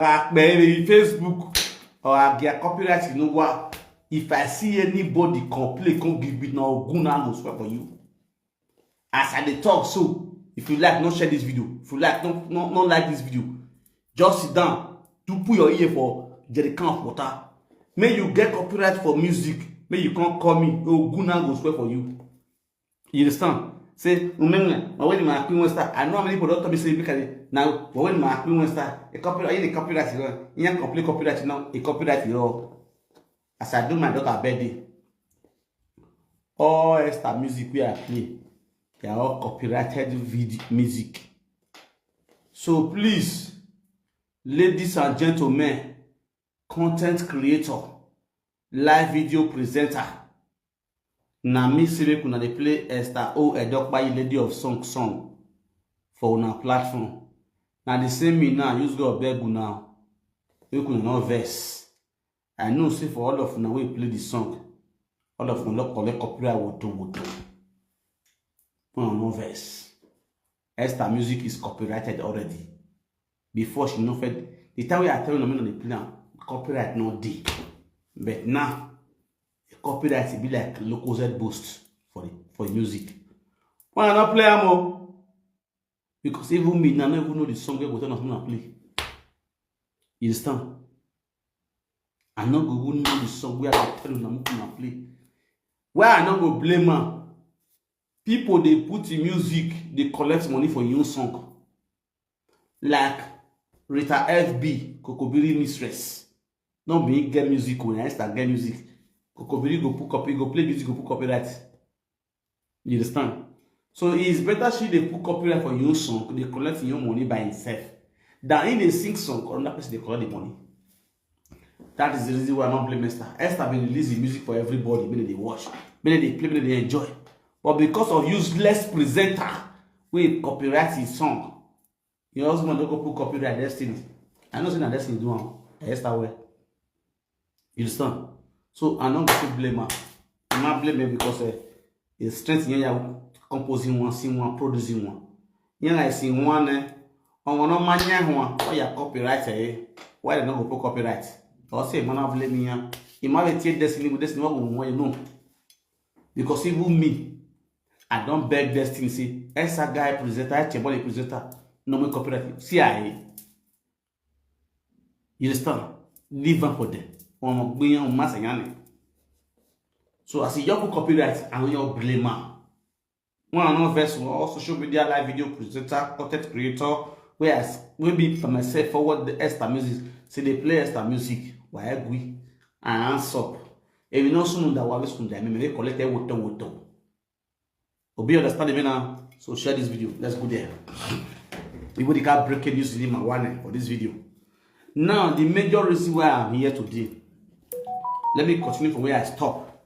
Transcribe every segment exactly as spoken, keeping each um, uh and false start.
Akpere Facebook or agia copyright you know what? If I see anybody complain, come give me now. Guna go swear for you. As I dey talk so, if you like, no share this video. If you like, no no no like this video. Just sit down, do put your ear for jerrycan of water. May you get copyright for music. May you come call me. Oguna go swear for you. You understand? Say, remember, my wedding, my queen one star. I know how many people don't tell me say because now, my wedding, my queen one star. A copyright, you the copyright, you know. You complete copyright, you know. A copyright, you know. As I do my daughter birthday, all Esther music we I play, they are all copyrighted vid music. So please, ladies and gentlemen, content creator, live video presenter, na me say make una dey play Esther O Edokpayi, lady of song song, for una platform. Na the same me now use God beg una, make una no vex. I know say for all of una wey play the song, all of una don collect copyright woto woto. Una no vex. Esther music is copyrighted already. Before she no fit, the time wey I tell una make una dey play am, copyright no dey. But now, the copyright e be like Loco Z Boost for the for the music. Una no play am o. Because even me now, I no even know the song wey go tell una make una play. You understand? I no go even know the song wey I go tell una make una play. Why I no go blame am? People dey put the music, dey collect money for your own song. Like Rita F B, Kokobiri Mistress. No be him get music o, na Esther get music. Kokobiri go put copy, go play music, go put copyright. You understand? So it's better she dey put copyright for your own song, dey collect your own money by himself, than he dey sing song, or another person dey collect the money. That is the reason why I no blame Esther. Esther been release the music for everybody, make dem dey watch, make dem dey play, make dem dey enjoy. But because of useless presenter wey copyright his song, your husband don go put copyright Destiny. I know say na Destiny do am. Esther well. You understand? So I no go fit blame am. I no blame am because uh, his strength here ya composing one, sing one, producing one. Here I sing one, eh, on one of my one, oh yeah, copyright eh. Why they no go put copyright? Or say man have blame me. He might be take Destiny with Destiny, what we want you know. Because even me, I don beg Destiny say, Esther guy presenter, Echebole presenter, no make copyright. See I. You understand? Leave am for them. Wọn mọ gbé yẹn, wọn má sẹ̀yán ni. So as e yọkù copyright, àwọn yẹn blame am. Wọn àwọn vex wọn, all social media live video presenter, content creator, wey I s- wey be for myself forward the Esther music, say dey play Esther music, wàá gùn, à ń sọ. Èmi náà sùn dà wà bí sùn dà mí, mi lè collect ẹ̀ wòtò wòtò. Obi understand me now? So share this video. Let's go there. People they got breaking news in my one for this video. Now, the major reason why I'm here today. Let me continue from where I stop.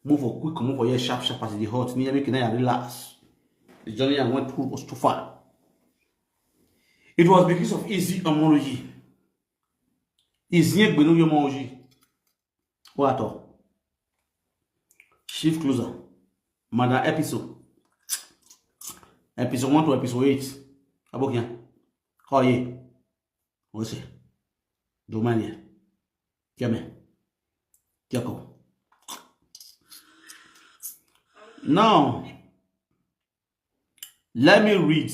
Move for quick, move for here sharp, sharp as the hot. Near me can I relax. The journey I went through was too far. It was because of Easy Omoroyi. Easy Egbenu Yomoji. What at all? Shift closer. Madam episode. Episode one to episode eight. Abokia. Oh yeah. What's it? Domania. Come here. Jacob. Now, let me read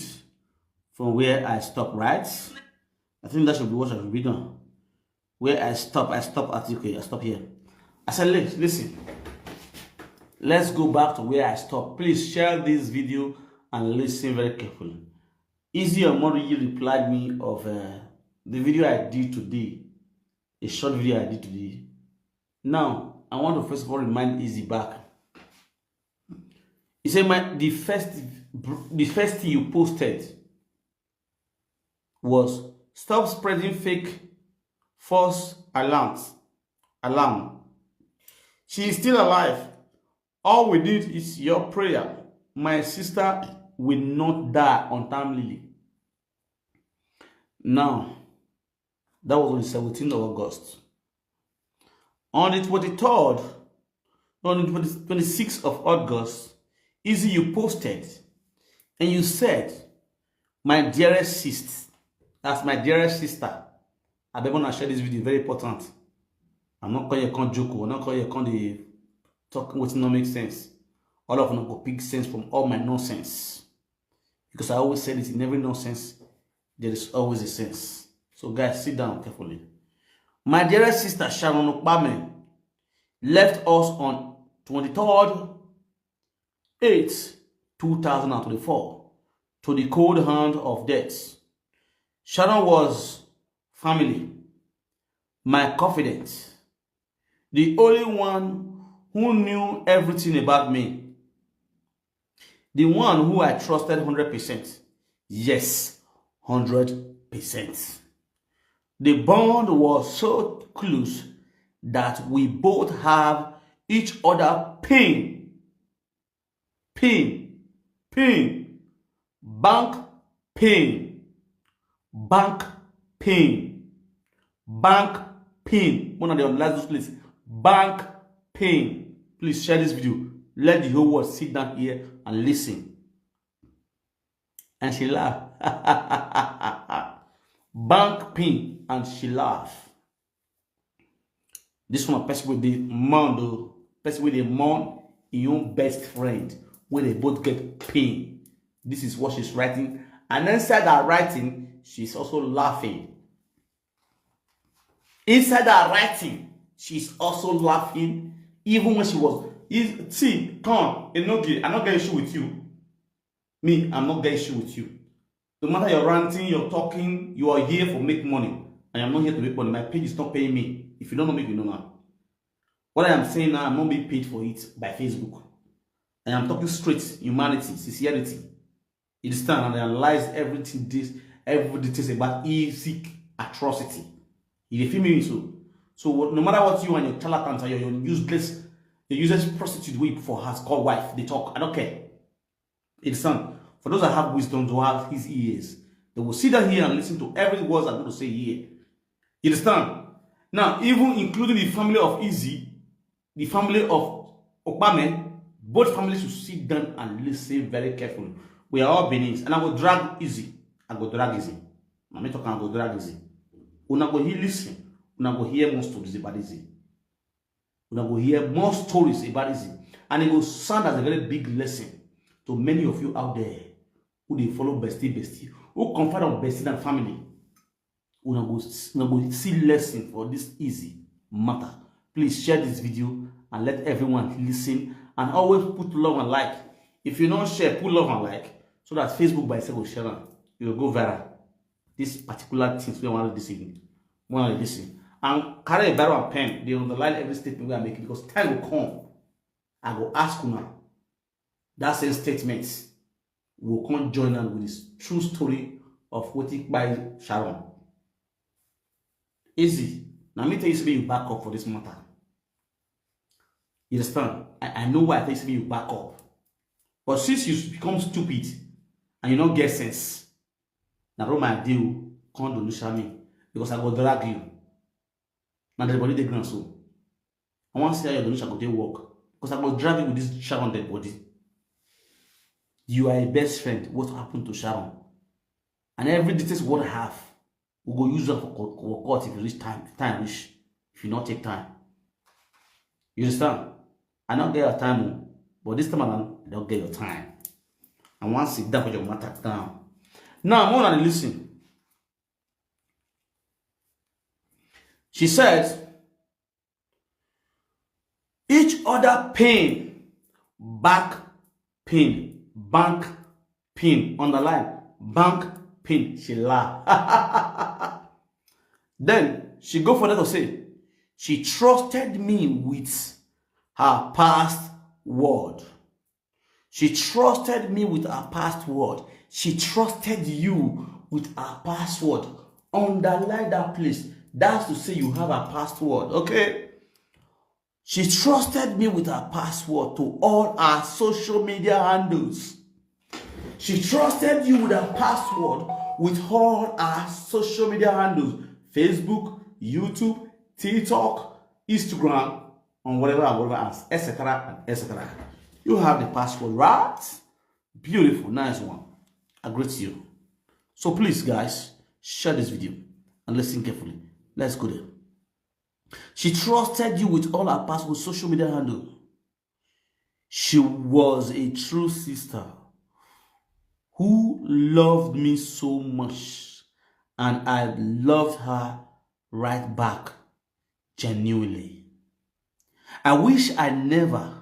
from where I stop, right? I think that should be what I should be done. Where I stop, I stop at okay, I stop here. I said, "Lis- listen, let's go back to where I stopped. Please share this video and listen very carefully." Easy Omori replied me of uh, the video I did today, a short video I did today. Now, I want to first of all remind Easy back. He said, "My the first the first thing you posted was stop spreading fake false alarms. Alarm. She is still alive. All we need is your prayer. My sister will not die untimely." Now, that was on the seventeenth of August. On the twenty-third, on the twenty, twenty-sixth of August, Easy you posted and you said, "My dearest sister, that's my dearest sister, Abeg, una share this video, very important. I'm not calling you, can't joke, I'm not calling you, can't dey talk wetin no make sense. All of una go pick sense from all my nonsense. Because I always said it, in every nonsense, there is always a sense. So guys, sit down carefully. My dearest sister Sharon Okpame left us on twenty-third eighth, two thousand twenty-four, to the cold hand of death. Sharon was family, my confidant, the only one who knew everything about me, the one who I trusted hundred percent. Yes, hundred percent. The bond was so close that we both have each other pin. Pin. Pin. Bank pin. Bank pin. Bank pin. One of the last place. Bank pin. Please share this video. Let the whole world sit down here and listen. And she laugh. Bank pin and she laugh. This one, person wey dey mourn o, person wey dey mourn im own best friend, wey dey both get pain. This is what she's writing. And inside her writing, she's also laughing. Inside her writing, she's also laughing. Even when she was, you see, come, Enogie, I no get issue with you. Me, I'm not get issue with you. No matter your ranting, your talking, you are here for make money. I am not here to make money. My page is not paying me. If you don't know me, you know now. What I am saying now, I'm not being paid for it by Facebook. I am talking straight humanity, sincerity. You understand? And I analyze everything, this, every details about Isaac atrocity. You dey feel me? So, so what, no matter what you and your charlatans and your, your useless, your useless prostitute wey you put for house called wife, they talk. I don't care. It's son. For those that have wisdom, to have his ears, they will sit down here and listen to every word I'm going to say here. You understand? Now, even including the family of Easy, the family of Okpame, both families should sit down and listen very carefully. We are all Benin, and I will drag Easy. I go drag Easy. Let me talk, I go drag Easy. Una go hear, listen. Una go hear more stories about Easy. Una go hear more stories about Easy. And it will sound as a very big lesson to many of you out there who dey follow bestie, bestie, who confide on bestie and family. Una go, una go see lesson for this Easy matter. Please share this video and let everyone listen. And always put love and like. If you don't share, put love and like so that Facebook by itself will share am. You will go viral. This particular things we want to listen. One listen. And carry a barrel and pen. They underline every statement we are making because time will come. I go ask una that same statement. Will come join am with this true story of wetin kpai Sharon. Easy. Now me tell you something, you back up for this matter. You understand? I, I know why I tell you something, you back up. But since you become stupid and you don't get sense, now roll my deal, come do me because I go drag you. Now the body dey ground so. I want to see how your donation go dey work because I go drag you with this Sharon dead body. You are a best friend. What happened to Sharon? And every details what I have, we go use am for co-, for court if you reach time, time reach. If you not take time, you understand? I not get your time o, but this time around, I don't get your time. I want to sit down with your matter down. Now, more than listen. She says, each other pain, back pain, bank pain, underline, bank pain. She laugh. Then she go further to say, she trusted me with her password. She trusted me with her password. She trusted you with her password. Underline that place. That's to say you have a password, okay? She trusted me with her password to all our social media handles. She trusted you with her password with all our social media handles: Facebook, YouTube, TikTok, Instagram, and whatever and whatever else, et cetera and et cetera. You have the password, right? Beautiful, nice one. I greet you. So please, guys, share this video and listen carefully. Let's go there. She trusted you with all her password, social media handle. She was a true sister who loved me so much, and I loved her right back genuinely. I wish I never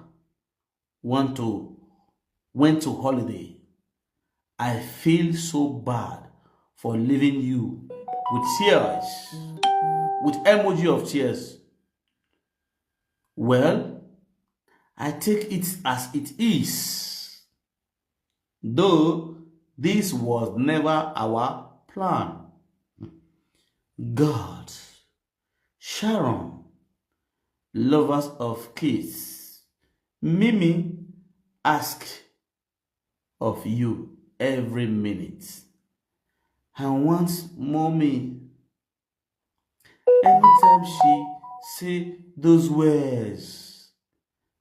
want to went to holiday. I feel so bad for leaving you with tears, with emoji of tears. Well, I take it as it is, though this was never our plan. God, Sharon, lovers of kids, Mimi ask of you every minute. I want mommy. Anytime she say those words,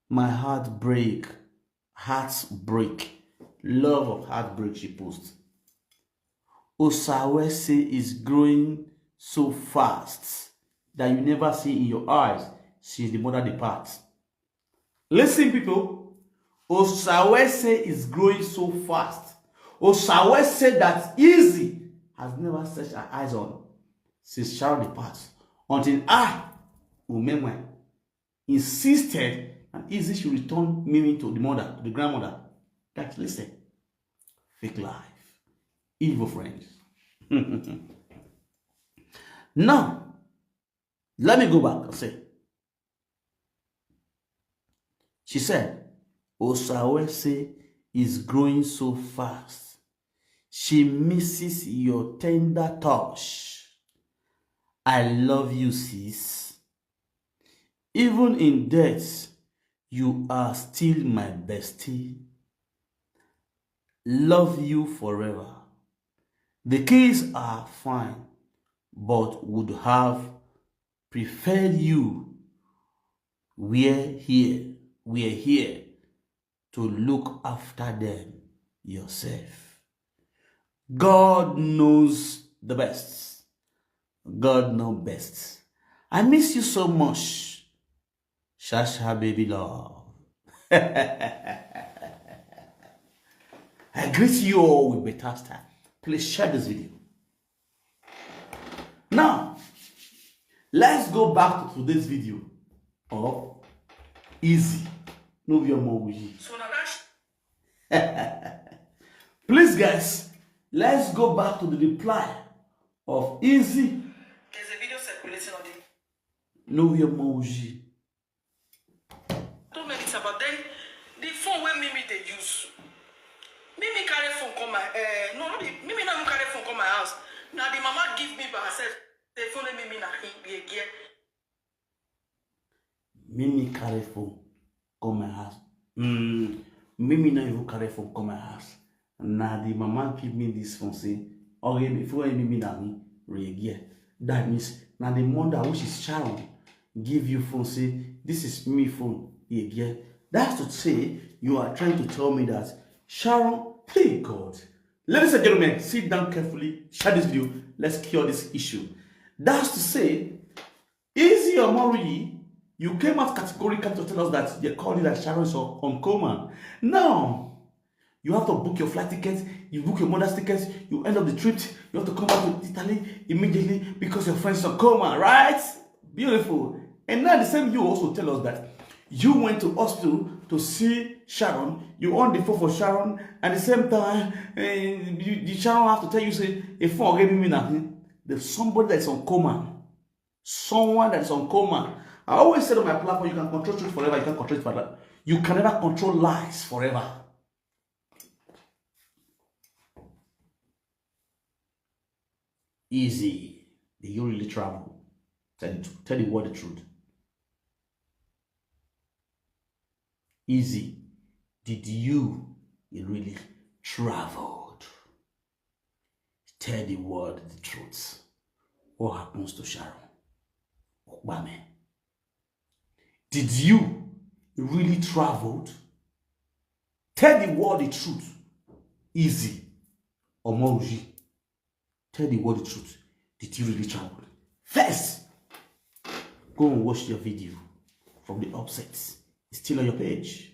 my heart break, heart break, love of heartbreak she post. Osawe say is growing so fast that you never see in your eyes since the mother depart. Listen, people. Osawe say is growing so fast. Osawe said that Easy has never set her eyes on since Sharon depart until I, Umemwe, insisted and Easy should return Mimi to the mother, to the grandmother. Guys, listen. Fake life. Evil friends. Now, let me go back and say, she said, Osawe say is growing so fast. She misses your tender touch. I love you, sis. Even in death, you are still my bestie. Love you forever. The kids are fine, but would have preferred you were here, were here to look after them yourself. God knows the best. God knows best. I miss you so much. Shasha baby love. I greet you all with better style. Please share this video. Now, let's go back to today's video of Easy. No be your mom. So now that's Please, guys, let's go back to the reply of Easy. There's a video circulating on the No be your mom. Too many times, but then the phone wey Mimi dey use. Mimi carry phone come my uh, no, no be Mimi no even carry phone come my house. Now the mama give me by herself the phone wey Mimi na him be again. Mimi carry phone come my house. Mm, Mimi no even carry phone come my house. Na the mama give me this phone say, okay, before Mimi na me, reagear. That means na the mother, which is Sharon, give you phone say, this is me phone, reagear. That's to say, you are trying to tell me that Sharon, hey God. Ladies and gentlemen, sit down carefully, share this video, let's cure this issue. That's to say, Easy Omoriyi, you came out categorically to tell us that they called you that Sharon is on coma. Now, you have to book your flight ticket, you book your mother's ticket, you end up the trip, you have to come back to Italy immediately because your friend's on coma, right? Beautiful. And now the same you also tell us that you went to hospital to see Sharon, you on the phone for Sharon, at the same time, eh, you, the Sharon have to tell you, say, if I get me now, there's somebody that's on coma. Someone that's on coma. I always said on my platform, you can control truth forever, you can control it forever. You can never control lies forever. Easy. Do you really travel? Tell the, tell the world the truth. Easy. Did you really traveled? Tell the world the truth. What happens to Sharon? Okpame. Did you really traveled? Tell the world the truth. Easy. Omouji. Tell the world the truth. Did you really travel? First, Go and watch your video from the upset. It's still on your page.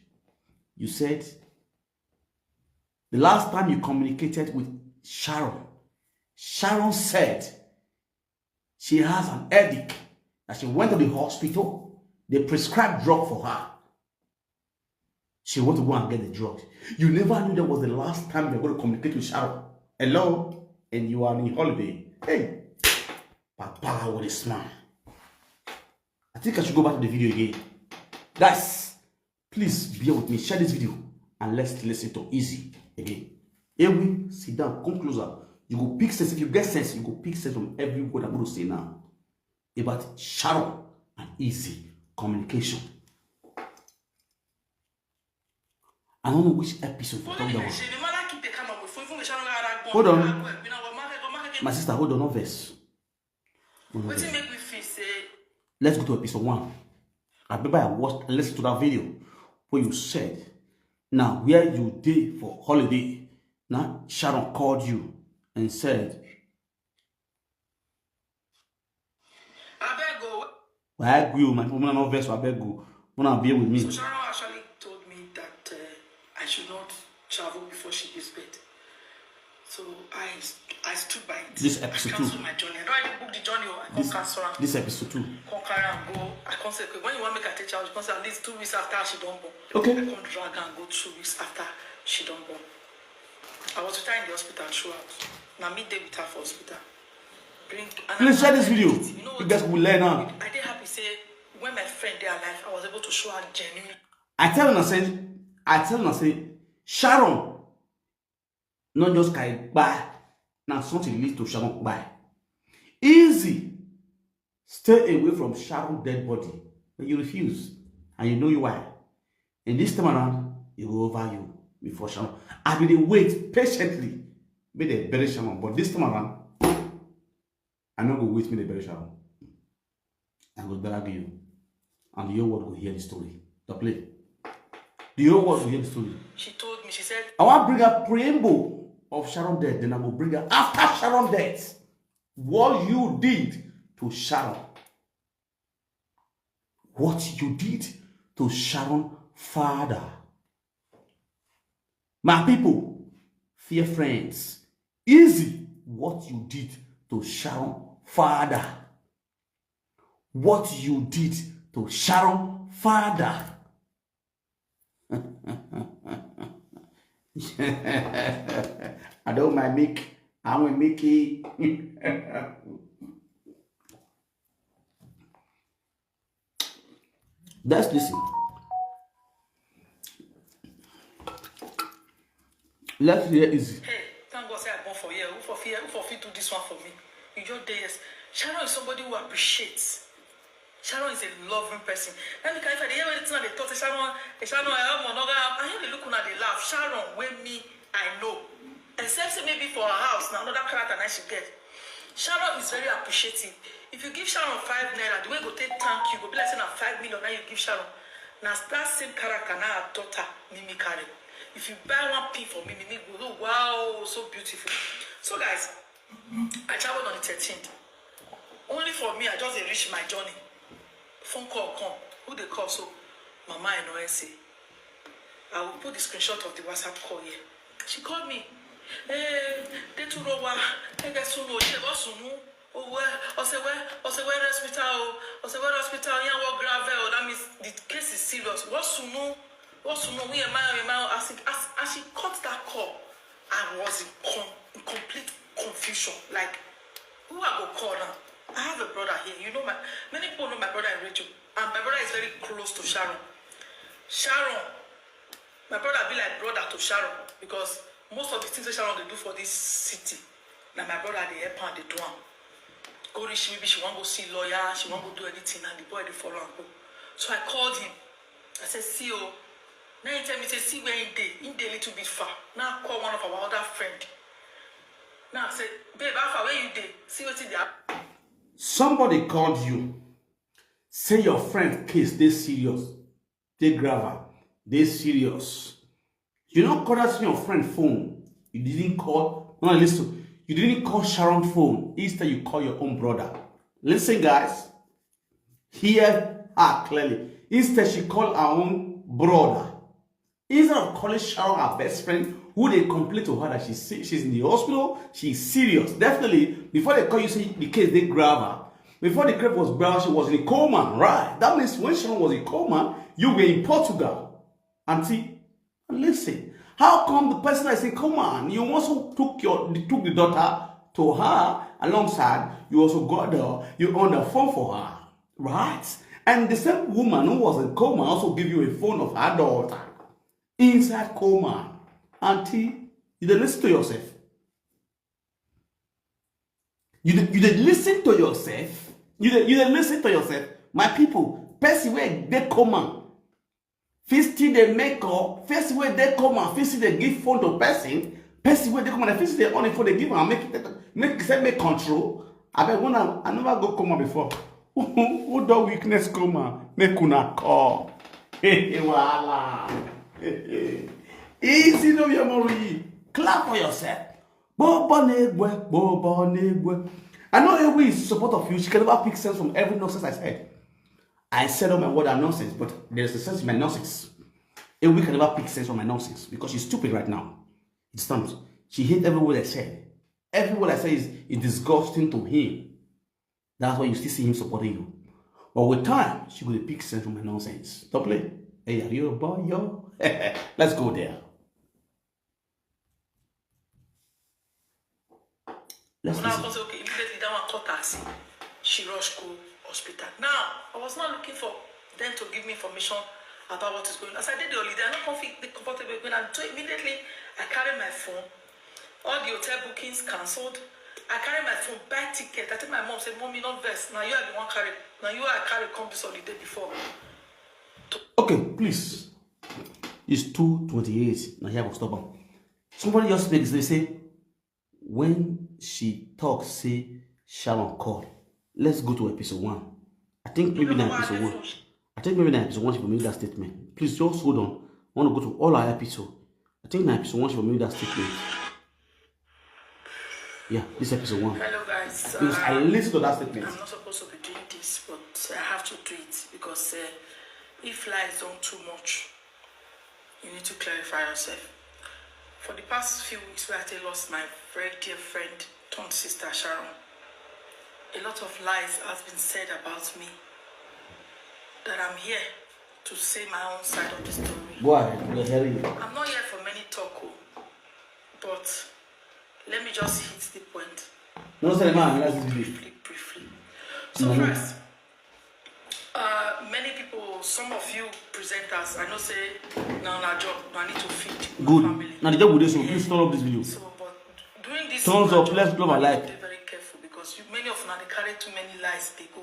You said the last time you communicated with Sharon, Sharon said she has an headache, that she went to the hospital, they prescribed drug for her. She want to go and get the drug. You never knew that was the last time you were going to communicate with Sharon. Hello? And you are on holiday. Hey, Papa, what is man? I think I should go back to the video again. Guys, please bear with me. Share this video and let's listen to Easy again. Ewi, sit down, come closer. You go pick sense. If you get sense, you go pick sense from every word I'm going to say now about Sharon and Easy communication. I don't know which episode for talk that one. Hold on. My sister, hold on, no verse. Wetin make me feel say Let's go to episode one. I remember I watched and listened to that video where you said, now where you dey for holiday, now Sharon called you and said, abeg o. I agree with my people, no verse, I beg you. Wanna be with me. So Sharon actually told me that uh, I should not travel before she gives birth. So I I stood by it. This episode I cancelled two. My journey. I don't already book the journey. Oh, I can't cancel am. This episode two. Can't carry am go. I can't say, okay, when you want make I take child, you can't say at least two weeks after she don born. Okay. I can't drag and go two weeks after she don born. I was with her in the hospital throughout. Now me dey with her for hospital. Bring. Please share this video. You know what? You guys will learn now. I dey happy say when my friend dey alive, I was able to show her genuine. I tell una say, I tell una say, Sharon not just carry kpai. Now something lead to Sharon kpai. Easy. Stay away from Sharon dead body. But you refuse. And you know you why. And this time around, you go over you before Sharon. I been dey wait patiently. Make they bury Sharon. But this time around, I no go wait make they bury Sharon. I go drag you. And the whole world go hear the story. The play. The whole world go hear the story. She told me, she said, I want bring a preamble of Sharon death. Then I go bring her after Sharon death. What you did to Sharon. What you did to Sharon father. My people, fear friends. Easy what you did to Sharon father. What you did to Sharon father. I don't mind make. I will make it. Let's listen. Let's hear Easy. Hey, thank God say I born for here. Who for fear? Who for fit do this one for me? You just dey yes. Sharon is somebody who appreciates. Sharon is a loving person. Let me tell you, if I dey hear everything they talk, say Sharon, eh, Sharon, I have monoga. I hear the look una dey laugh. Sharon, wey me, I know. Except say maybe for her house, now another character now she get. Sharon is very appreciative. If you give Sharon five naira, the way go take thank you, go be like say na five million now you give Sharon. Now that same character now her daughter Mimi carry. If you buy one pin for Mimi, Mimi go, oh, wow, so beautiful. So guys, I traveled on the thirteenth. Only for me, I just dey reach my journey. Phone call come. Who dey call so? Mama Enoese. I will put the screenshot of the WhatsApp call here. She called me. Hey, they too know what. They get soon. Oh, yeah, what's soon? Oh, where? I say, where? I say, where hospital? Oh, I say, where hospital? Yeah, what gravel? Oh, that means the case is serious. What's soon? What's soon? We are my, my, as, as, as she cut that call, I was in, com- in complete confusion. Like, who I go call now? I have a brother here. You know, my many people know my brother in radio, and my brother is very close to Sharon. Sharon, my brother be like brother to Sharon because most of the things that Sharon dey do for this city, now my brother dey help and dey do am. Go reach maybe she wan go see lawyer, she wan go do anything, and the boy dey follow am go. So I called him. I said, see oh. Now he tell me say see where he dey. He dey a little bit far. Now I call one of our other friend. Now I say, babe, how far where you dey? See wetin dey happen. Somebody called you. Say your friend case dey serious. Dey graver. Dey serious. You no call that your friend phone. You didn't call. No, listen. You didn't call Sharon phone. Instead, you call your own brother. Listen, guys. hear her clearly. Instead, she called her own brother. Instead of calling Sharon her best friend, who dey complain to her that she's si-, she's in the hospital, she's serious. Definitely, before they call you, say the case dey grave. Before the case was grave, she was in coma, right? That means when Sharon was in coma, you were in Portugal. Auntie, listen. How come the person that is in coma, you also took your, took the daughter to her alongside, you also got the, you on the phone for her, right? And the same woman who was in coma also give you a phone of her daughter inside coma. Auntie, you dey listen to yourself. You dey, you dey listen to yourself. You dey, you dey listen to yourself. My people, person wey dey coma fit still dey make call. Person wey dey coma fit still dey give phone to person. Person wey dey coma, dem fit still dey on the phone, dey give am, make, make, say, make control. Abeg, una, I never go coma before. Who don witness coma, make una call. Wahala. Easy, no be Omori. Clap for yourself. Bobo negwe, bobo negwe. I know Ewi is in support of you. She can never pick sense from every nonsense I said. I said all my word and nonsense, but there is a sense in my nonsense. Ewi can never pick sense from my nonsense because she's stupid right now. It stands. She hates every word I said. Every word I said is, is disgusting to him. That's why you still see him supporting you. But with time, she go dey pick sense from my nonsense. Don't play. Hey, are you a boy, yo? Let's go there. Let's Una listen. Come say, okay, immediately that one cut her. See, she rush go hospital. Now, I was not looking for them to give me information about what is going on. As I did the holiday, I no come fit dey comfortable again. And so immediately, I carry my phone. All the hotel bookings cancelled. I carry my phone, buy ticket. I tell my mom, say, "Mommy, no vex. Now you are the one carry. Now you are carry come this holiday before." Okay, please. It's two twenty-eight. Now here I go stop am. Somebody just make this, they say, when she talk, say, Sharon call. Let's go to episode one. I think maybe na episode one. I think maybe na episode one she for make that statement. Please just hold on. I want to go to all our episode. I think na episode one she for make that statement. Yeah, this episode one. Hello, guys. Because I Uh, listen to that statement. I'm not supposed to be doing this, but I have to do it because, uh, if lies don too much, you need to clarify yourself. For the past few weeks, where I take lost my very dear friend turned sister Sharon, a lot of lies has been said about me. That I'm here to say my own side of the story. Go ahead, we're hearing you. I'm not here for many talk, oh, but let me just hit the point. No, sir, man, that's it. Briefly, briefly. So No, no. First, uh, many people, some of you presenters, I know say now na job, I need to feed my Good. Family. Now the job will do so. Please turn off this video. So, but doing this Thumbs up, let's blow my life. Be very careful because you, many of una dey carry too many lies dey go.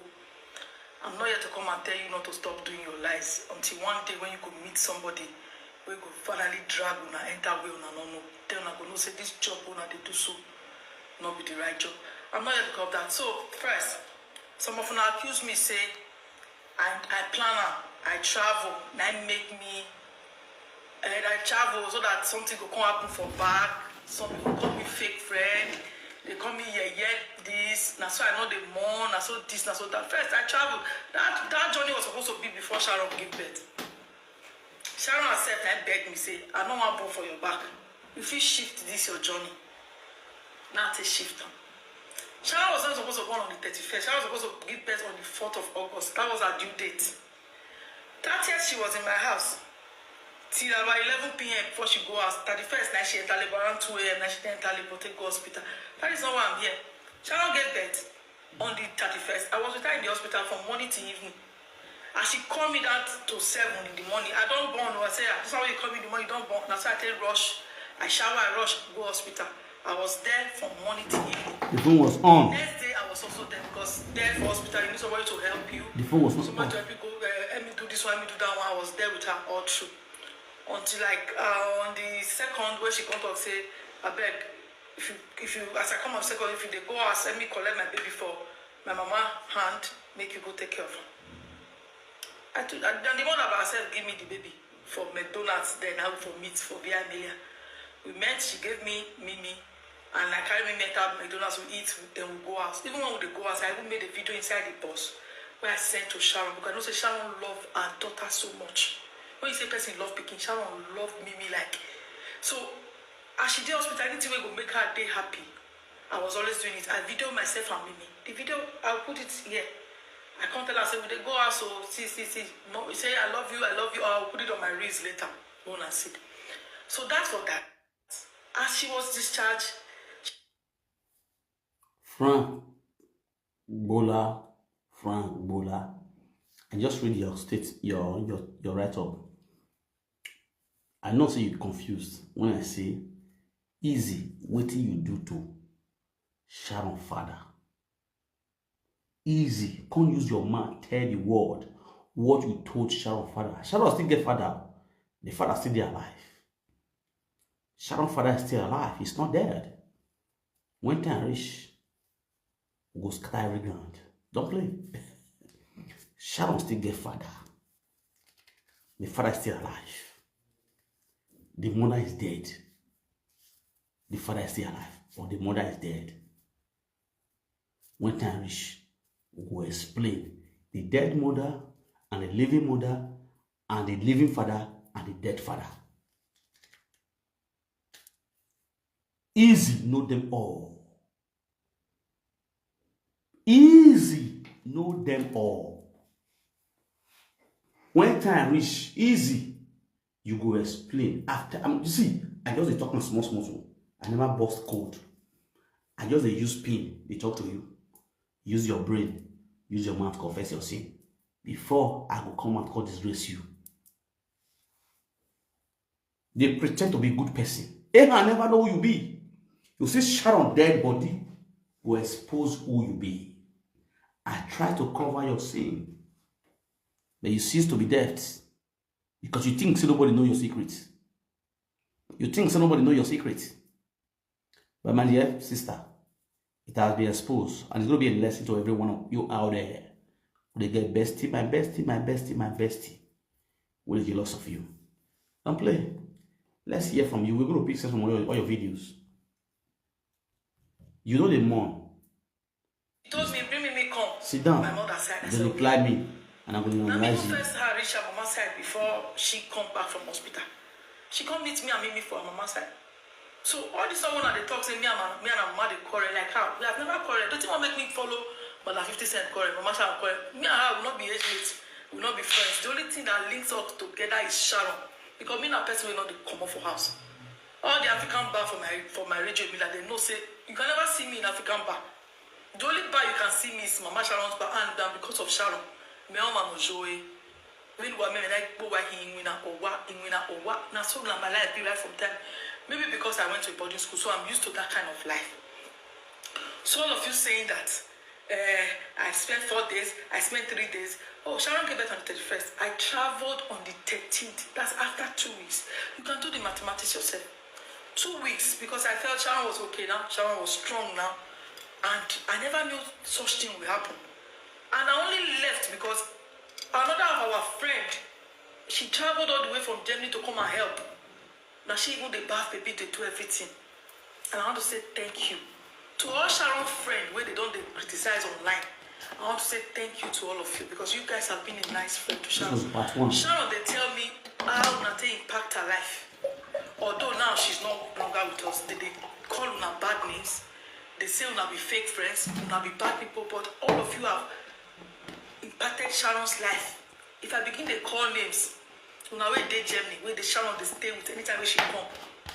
I'm not here to come and tell you not to stop doing your lies until one day when you go meet somebody wey go finally drag una enter where una no know. Then una go know say this job una dey do so no be the right job. I'm not here to cover that. So first, some of una accuse me say I, I plan am, I travel, na im make me, and I travel so that something go come happen for back. Some people call me fake friend, they call me yeye this, na so I no dey mourn, na so this, na so that. First, I travel. That, that journey was supposed to be before Sharon give birth. Sharon herself na beg me say, "I no wan born for your back. You fit shift this your journey." Now I take shift am. Sharon was not supposed to born on the thirty-first. Sharon was supposed to give birth on the fourth of August. That was her due date. Thirtieth, she was in my house till about eleven p m before she go house. Thirty-first, now she enter labor around two a m. Now she enter labor, take go hospital. That is not why I'm here. Sharon gave birth on the thirty-first. I was with her in the hospital from morning till evening. As she call me down to seven in the morning, I don born. I say, "Ah, this one wey you call me in the morning, you don born." Na so I take rush. I shower, I rush, go hospital. I was there from morning till evening. The phone was on. Next day, I was also there because there for hospital, you need somebody to help you. The phone was not Somebody on. To help you go, uh, help me do this one, help me do that one. I was there with her all through. Until, like, uh, on the second, when she come talk, say, "Abeg, if you, if you, as I come on second, if you dey go house, let me collect my baby for my mama hand, make you go take care of her." I took, and the mother by herself give me the baby for McDonald's, then I for meet for Via Amelia. We met, she gave me Mimi, and I carry Mimi enter McDonald's, we eat, then we go house. Even when we dey go house, I even made a video inside the bus Wey I send to Sharon, because I know say Sharon love her daughter so much. When you say person love pikin, Sharon love Mimi like. So as she dey hospital, anything wey go make her dey happy, I was always doing it. I video myself and Mimi. The video, I'll put it here. I can't tell her, say, "We dey go out, so see, see, see." No, you say, "I love you, I love you." I'll put it on my reels later. Go and see. So that's for that. As she was discharged, Frank Bola, Frank Bola. I just read your state, your your your write up. I know say you confused when I say easy. Wetin you do to Sharon father? Easy. Come use your mouth tell the world what you told Sharon father. Sharon still get father. The father still dey alive. Sharon father is still alive. He's not dead. When time reach, we go scatter every ground. Don't play. Sharon still get father. The father is still alive. The mother is dead. The father is still alive, or the mother is dead. When time reach, we go explain the dead mother and the living mother and the living father and the dead father. Easy know them all. Easy know them all. When time reach, easy, you go explain. After, um, you see, I just dey talk am small, small, small. I never burst code. I just dey use pin dey talk to you. Use your brain, use your mouth, confess your sin. Before I go come out, come disgrace you. Dey pretend to be good person. Ahab never know who you be. You see Sharon dead body go expose who you be. I try to cover your sin, but you cease to be dead because you think say nobody know your secret. You think say nobody know your secret. But my dear sister, it has been exposed, and it's going to be a lesson to every one of you out there. They get bestie, my bestie, my bestie, my bestie. What is the loss of you? Don't play. Let's hear from you. We're going to pick some from all your, all your videos. You know the mourn. He told me, "Bring me, me come." Sit down. My mother side. I They said, reply me, and I'm going to "Now me analyze go you. First her reach her mama side before she come back from hospital. She come meet me and meet me for her mama side." So all this one when they talk say me and my, me and her mama dey quarrel like how we have never quarreled. Don't you want make me follow? But na fifty cent quarrel, mama shall quarrel. Me and her will not be age mates, will not be friends. The only thing that links us together is Sharon, because me na person wey no dey comot for house. All the African bar for my for my region be like they know say you can never see me in African bar. The only bar you can see me is Mama Sharon's bar, and down because of Sharon. Me oma no joy. When wa me na go wa he wina owa, he wina owa. Na so na my life be right from time. Maybe because I went to a boarding school, so I'm used to that kind of life. So all of you saying that uh, I spent four days, I spent three days. Oh, Sharon gave birth on the thirty-first. I traveled on the thirteenth. That's after two weeks. You can do the mathematics yourself. Two weeks, because I felt Sharon was okay now. Sharon was strong now. And I never knew such thing will happen. And I only left because another of our friend, she traveled all the way from Germany to come and help. Now she even dey bath baby, dey do everything. And I want to say thank you to all Sharon friend wey they don dey criticize online. I want to say thank you to all of you because you guys have been a nice friend to Sharon. This is part one. Sharon dey tell me how una take impact her life. Although now she's no longer with us, they dey call una bad names. They say una be fake friends, una be bad people, but all of you have impacted Sharon's life. If I begin dey call names, una wey dey Germany, wey dey Sharon dey stay with, anytime wey she come,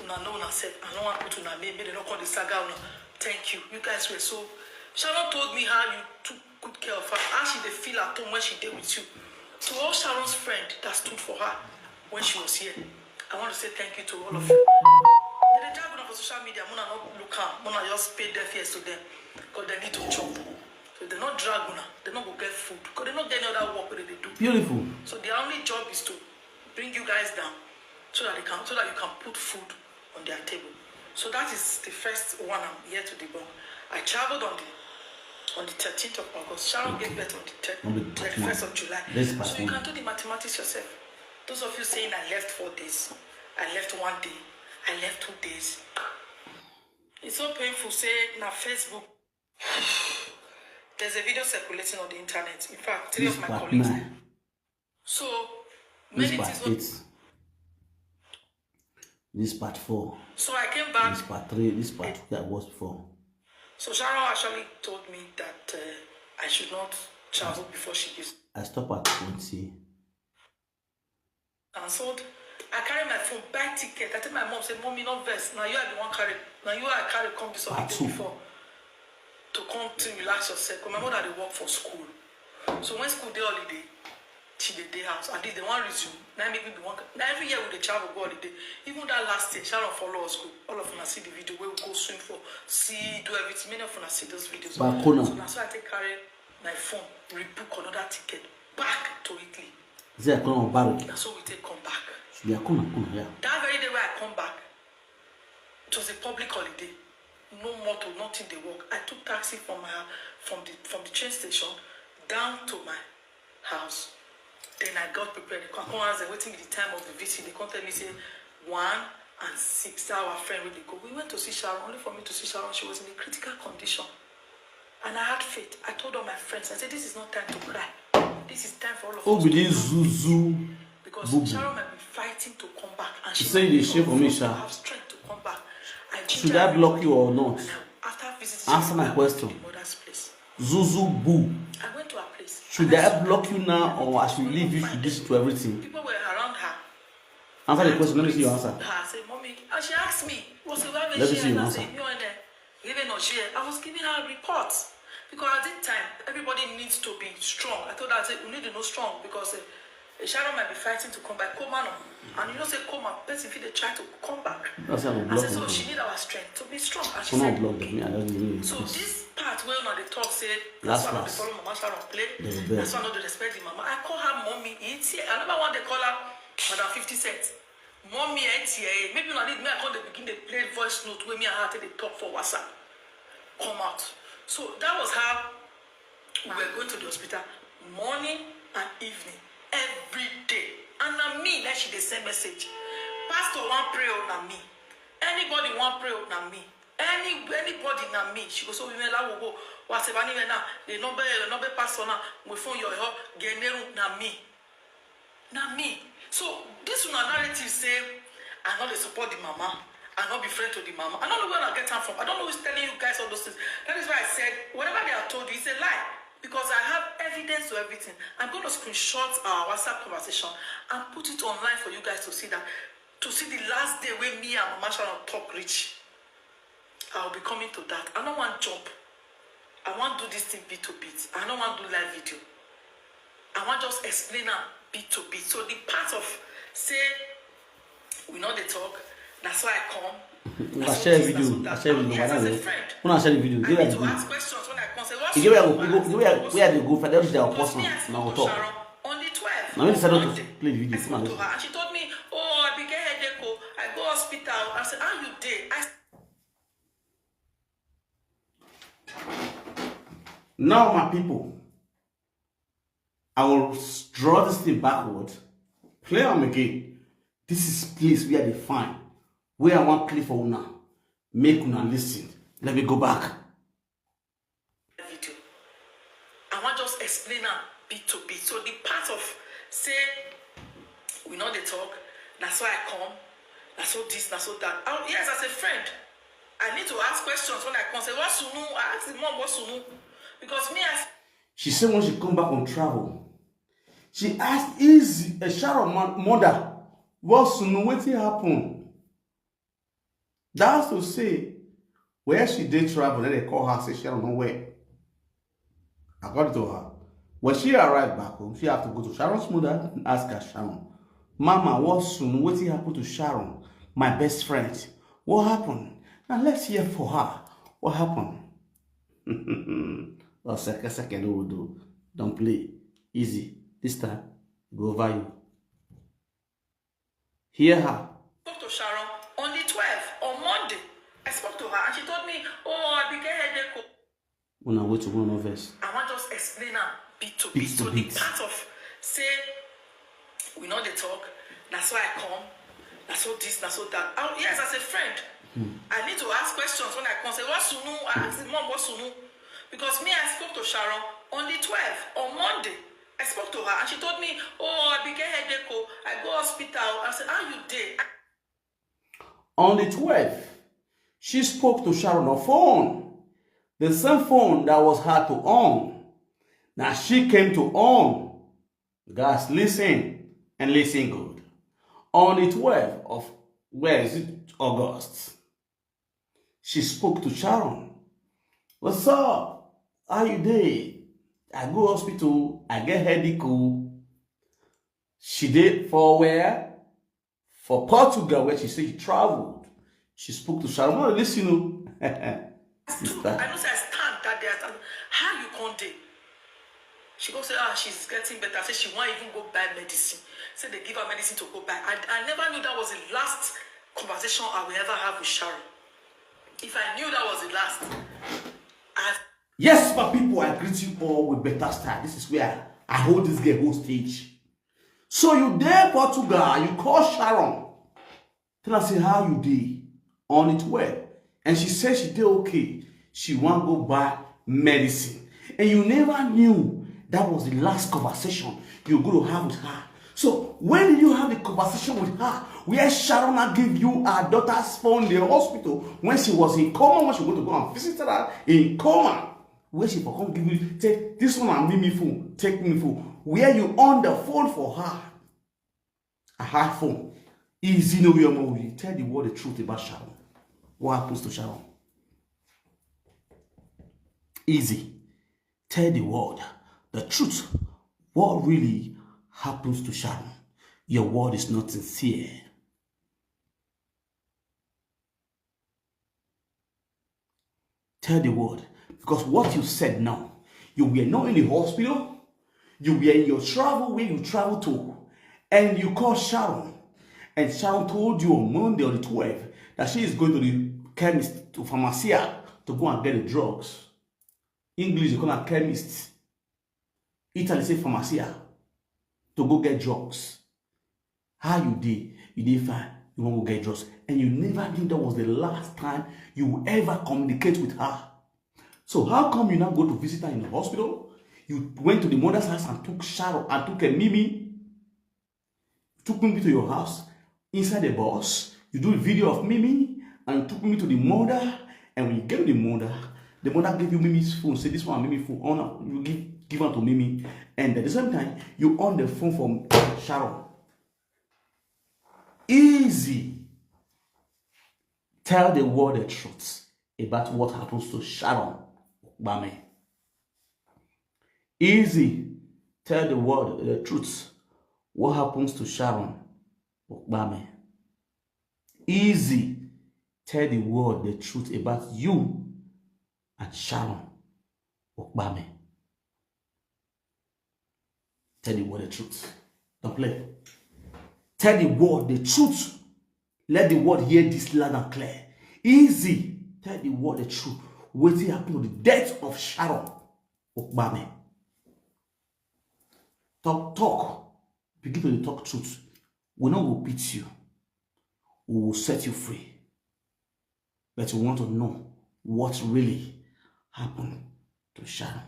una know una sef. I no wan put una name, make dem no come dey saga una. Thank you. You guys were so. Sharon told me how you took good care of her, how she dey feel at home when she dey with you. To all Sharon's friend that stood for her when she was here, I want to say thank you to all of you. They dey drag una for social media, muna no look am, muna just pay deaf ears to them, because they need to chop. So they no drag una, they no go get food, because they no get any other work wey they dey do. Beautiful. So their only job is to bring you guys down, so that they can, so that you can put food on their table. So that is the first one I'm here to debunk. I traveled on the on the thirteenth of August. Sharon gave birth on the thir- On the thirteenth. thirty-first of July. This past So you one. Can do the mathematics yourself. Those of you saying I left four days, I left one day, I left two days. It's so painful. Say na Facebook. There's a video circulating on the internet. In fact, three of my colleagues. So many things. This part four. So I came back. This part three. This part two that was before. So Sharon actually told me that uh, I should not travel before she gives. I stop at twenty. Cancelled. I carry my phone, buy ticket. I tell my mom, say, "Mommy, no vex. Now you are the one carry. Now you are carry come this holiday before to come to relax yourself." 'Cause my mother dey work for school. So when school dey holiday, she dey dey house. At least they wan resume. Now make me be one. Now every year we dey travel go holiday. Even that last year, Sharon follow us go. All of una see the video where we go swim for sea, do everything. Many of una see those videos. So na so I take carry my phone, rebook another ticket back to Italy. Zia kuna mbali. Na so we take come back. Subia kuna kuna ya. That very day where I come back, it was a public holiday. No motor, nothing dey work. I took taxi from my from the from the train station down to my house. Then I got prepared. They come, come ask them wetin be the time of the visit. They come tell me say one and six. That our friend wey dey go. We went to see Sharon, only for me to see Sharon. She was in a critical condition. And I had faith. I told all my friends, I said, "This is not time to cry. This is time for all of us to be this zuzu." Because Sharon might be fighting to come back, and she say you dey shame for me, sha. Have strength to come back. Should I block you or not? After visiting, answer my question. Mother's place. Zuzu boo. I went to her place. Should I block you now, or I should leave you to listen to everything? People were around her. Answer the question. Let me see your answer. Her, say, "Mommy," and she asked me, "What's the why?" Let me see your answer. Even on share, I was giving her reports because at that time everybody needs to be strong. I told her, say, "You need to know strong because uh, Sharon might be fighting to come back, come on, and you know say come on, person fit dey try to come back." That's how we block. I said, "So she need our strength to be strong." And she said, "Okay." So this part where una dey talk say that's why I no dey follow Mama Sharon play. That's why I no dey respect the mama. I call her mommy. It's here. I never want to call her Madam Fifty Cent. Mommy, eh, T A, maybe una need me, I come dey begin dey play voice note wey me and her take dey talk for WhatsApp. Come out. So that was how we were going to the hospital morning and evening, every day. And na me, na she dey send message. "Pastor wan pray o, na me. Anybody wan pray o, na me. Any anybody na me." She go, "So we went la wo wo. Whatever anywhere now, the number number pastor now, we phone your help, general na me." Na me. So this una narrative say I no dey support the mama, I no be friend to the mama. I don't know where I get am from. I don't know who's telling you guys all those things. That is why I said whatever they have told you is a lie, because I have evidence to everything. I'm going to screenshot our WhatsApp conversation and put it online for you guys to see that, to see the last day when me and Mama Sharon talk reach. I'll be coming to that. I don't want jump. I want do this thing beat to beat. I don't want do live video. I want just explain am beat to beat. So the part of say we no dey talk, that's why I come. I share video. I share video. Yes, as a friend. When I share the video, I need to ask questions when I come. Say, what's you get where I go, you go, you get where I go for that video. Because me, I spoke to Sharon on the twelfth. Now we decided to play the video. I spoke to her and she told me, "Oh, I begin headache. Oh, I go hospital." I said, "How you dey?" I Now, my people, I will draw this thing backward, play am again. This is place where they find, where I want play for una. Make una listen. Let me go back. Video. I want just explain am beat to beat. So the part of say we no dey talk, that's why I come. That's so this, that's so that. Oh, yes, as a friend, I need to ask questions when I come. Say, "What's unu?" I ask the mom, "What's unu?" Because me, I She said when she come back on travel, she asked Easy, a Sharon mother, "What's unu? Wetin happen?" That's to say, where she did travel, then they call her, say Sharon no where. According to her, when she arrived back home, she have to go to Sharon's mother and ask her, "Sharon, Mama, what's unu? Wetin happen to Sharon, my best friend? What happened?" Now let's hear for her. What happened? Well, second, second, don't play. Easy. This time, go over you. Hear her. Spoke to Sharon on the twelfth, on Monday. I spoke to her and she told me, "Oh, I begin headache." Una wait to one of us. I want just explain am beat to beat. So the part of say we no dey talk, that's why I come. That's so this, that's so that. Oh, yes, as a friend, I need to ask questions when I come. Say, "What's unu?" I ask the mom, "What's unu?" Because me, I spoke to Sharon on the twelfth, on Monday. I spoke to her and she told me, "Oh, I begin headache. Oh, I go hospital." I said, "How you dey?" On the twelfth, she spoke to Sharon on phone, the same phone that was hard to own. Now she came to own. Guys, listen and listen good. On the twelfth of, where is it, August, she spoke to Sharon. "What's up? How you dey?" "I go hospital, I get headache." Oh. She dey for where? For Portugal, where she say she traveled. She spoke to Sharon. Listen, oh. Sister. I know say I stand that day. I stand. "How you come dey?" She go say, "Ah, she's getting better." Say she wan even go buy medicine. Say they give her medicine to go buy. I, I never knew that was the last conversation I will ever have with Sharon. If I knew that was the last, I Yes, my people, I greet you all with better style. This is where I hold this girl hostage. So you dey Portugal, you call Sharon. Tell her say, "How you dey?" On it well. And she said she dey okay. She wan go buy medicine. And you never knew that was the last conversation you go to have with her. So when did you have the conversation with her where Sharon now give you her daughter's phone in the hospital when she was in coma, when she went to go and visit her in coma? Where she for come give you, take this one and Mimi phone, take me phone. Where you on the phone for her? A hard phone. Easy, no way, more. You tell the world the truth about Sharon. What happens to Sharon? Easy. Tell the world the truth. What really happens to Sharon? Your word is not sincere. Tell the world. Because what you said now, you were not in the hospital. You were in your travel where you travel to. And you called Sharon. And Sharon told you on Monday on the twelfth that she is going to the chemist, to pharmacia, to go and get the drugs. English, they call her chemist. Italy say pharmacia, to go get drugs. How you dey? You dey fine. You wan go get drugs. And you never knew that was the last time you ever communicate with her. So how come you now go to visit her in the hospital? You went to the mother's house and took Sharon and took a Mimi. Took Mimi to your house, inside the bus. You do a video of Mimi and you took Mimi to the mother. And when you get to the mother, the mother give you Mimi's phone. Say, "This one, Mimi phone. On, you give give am to Mimi." And at the same time, you on the phone for Sharon. Easy. Tell the world the truth about what happens to Sharon Okpame. Easy. Tell the world the truth. What happens to Sharon Okpame? Easy. Tell the world the truth about you and Sharon Okpame. Tell the world the truth. Don't play. Tell the world the truth. Let the world hear this loud and clear. Easy. Tell the world the truth. Wetin happen to the death of Sharon Okpame? Talk, talk. Begin to dey talk truth. We no go beat you. We will set you free. But we want to know what really happened to Sharon.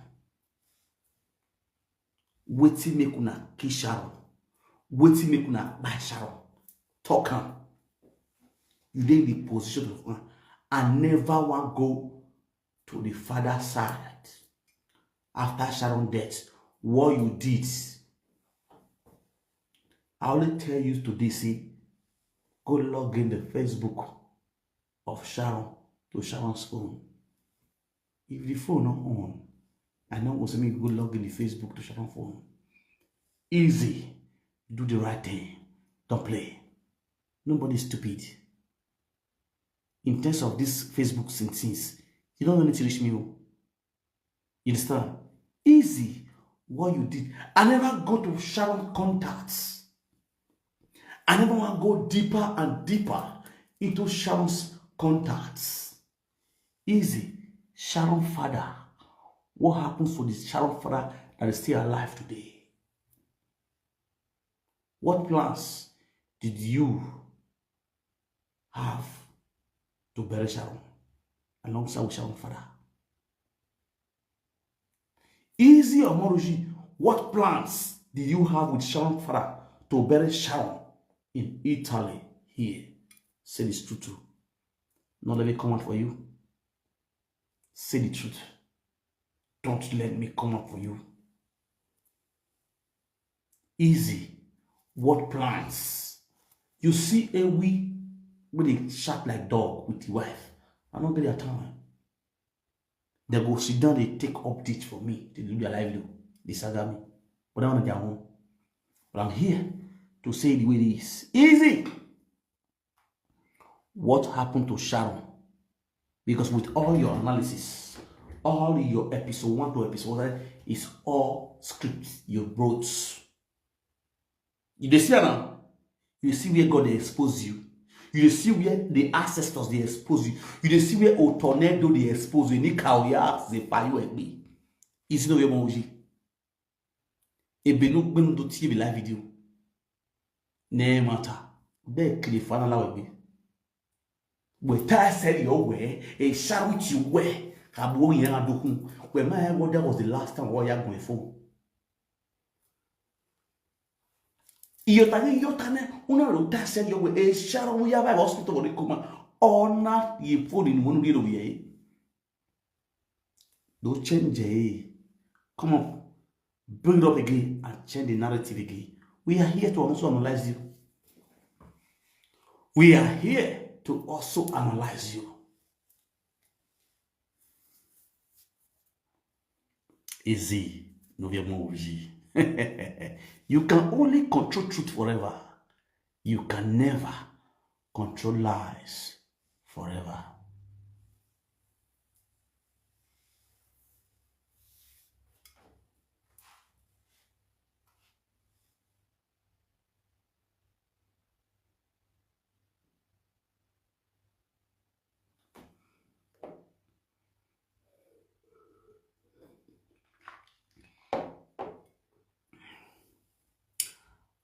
Wetin make una kill Sharon? Wetin make una kpai Sharon? Talk am. You dey in the position of una. I never wan go to the father side after Sharon death. What you did, I only tell you today, say, go log in the Facebook of Sharon to Sharon's phone. If the phone not on, I know was me go log in the Facebook to Sharon's phone. Easy. Do the right thing. Don't play. Nobody is stupid. In terms of this Facebook thing, things, you don't know anything reach me. Oh. You understand? Easy. What you did. I never go to Sharon contacts. I never want to go deeper and deeper into Sharon's contacts. Easy. Sharon father. What happens to this Sharon father that is still alive today? What plans did you have to bury Sharon alongside with Sharon father? Easy Omoroji, what plans do you have with Sharon father to bury Sharon in Italy here? Say this truth too. Not let me come out for you. Say the truth. Don't let me come out for you. Easy. What plans? You see a we with a sharp like dog with the wife. I don't get their time. They go sit down, they take update for me. They do their live video. They saga me. But I'm on their own. But I'm here to say the way it is. Easy. What happened to Sharon? Because with all your analysis, all your episode one to episode one is all scripts you wrote. You dey see am now? You see where God dey expose you. You dey see where the ancestors dey expose you. You dey see where a tornado dey expose you. Ní kàwé àti parí ẹ̀gbẹ́. Ìsinú ìwé ọmọ òye. Èbè ló gbénu tó tí èbè live video. Ní ẹ̀ máa ta. Bẹ́ẹ̀ kiri fana láwọ̀ ẹ̀gbẹ́. Weta eseri owe, e sharuti we, kabo yen adukun. We ma e, what, that was the last time we ya gun fo. Iyota ni iyota ne, una ro ta eseri owe, e sharu ya ba hospital wori kuma. Ona ye phone ni wonu ri ro ye. Don't change it. Come on. Bring it up again and change the narrative again. We are here to also analyze you. We are here to also analyze you. Easy. No be more easy. You can only control truth forever. You can never control lies forever.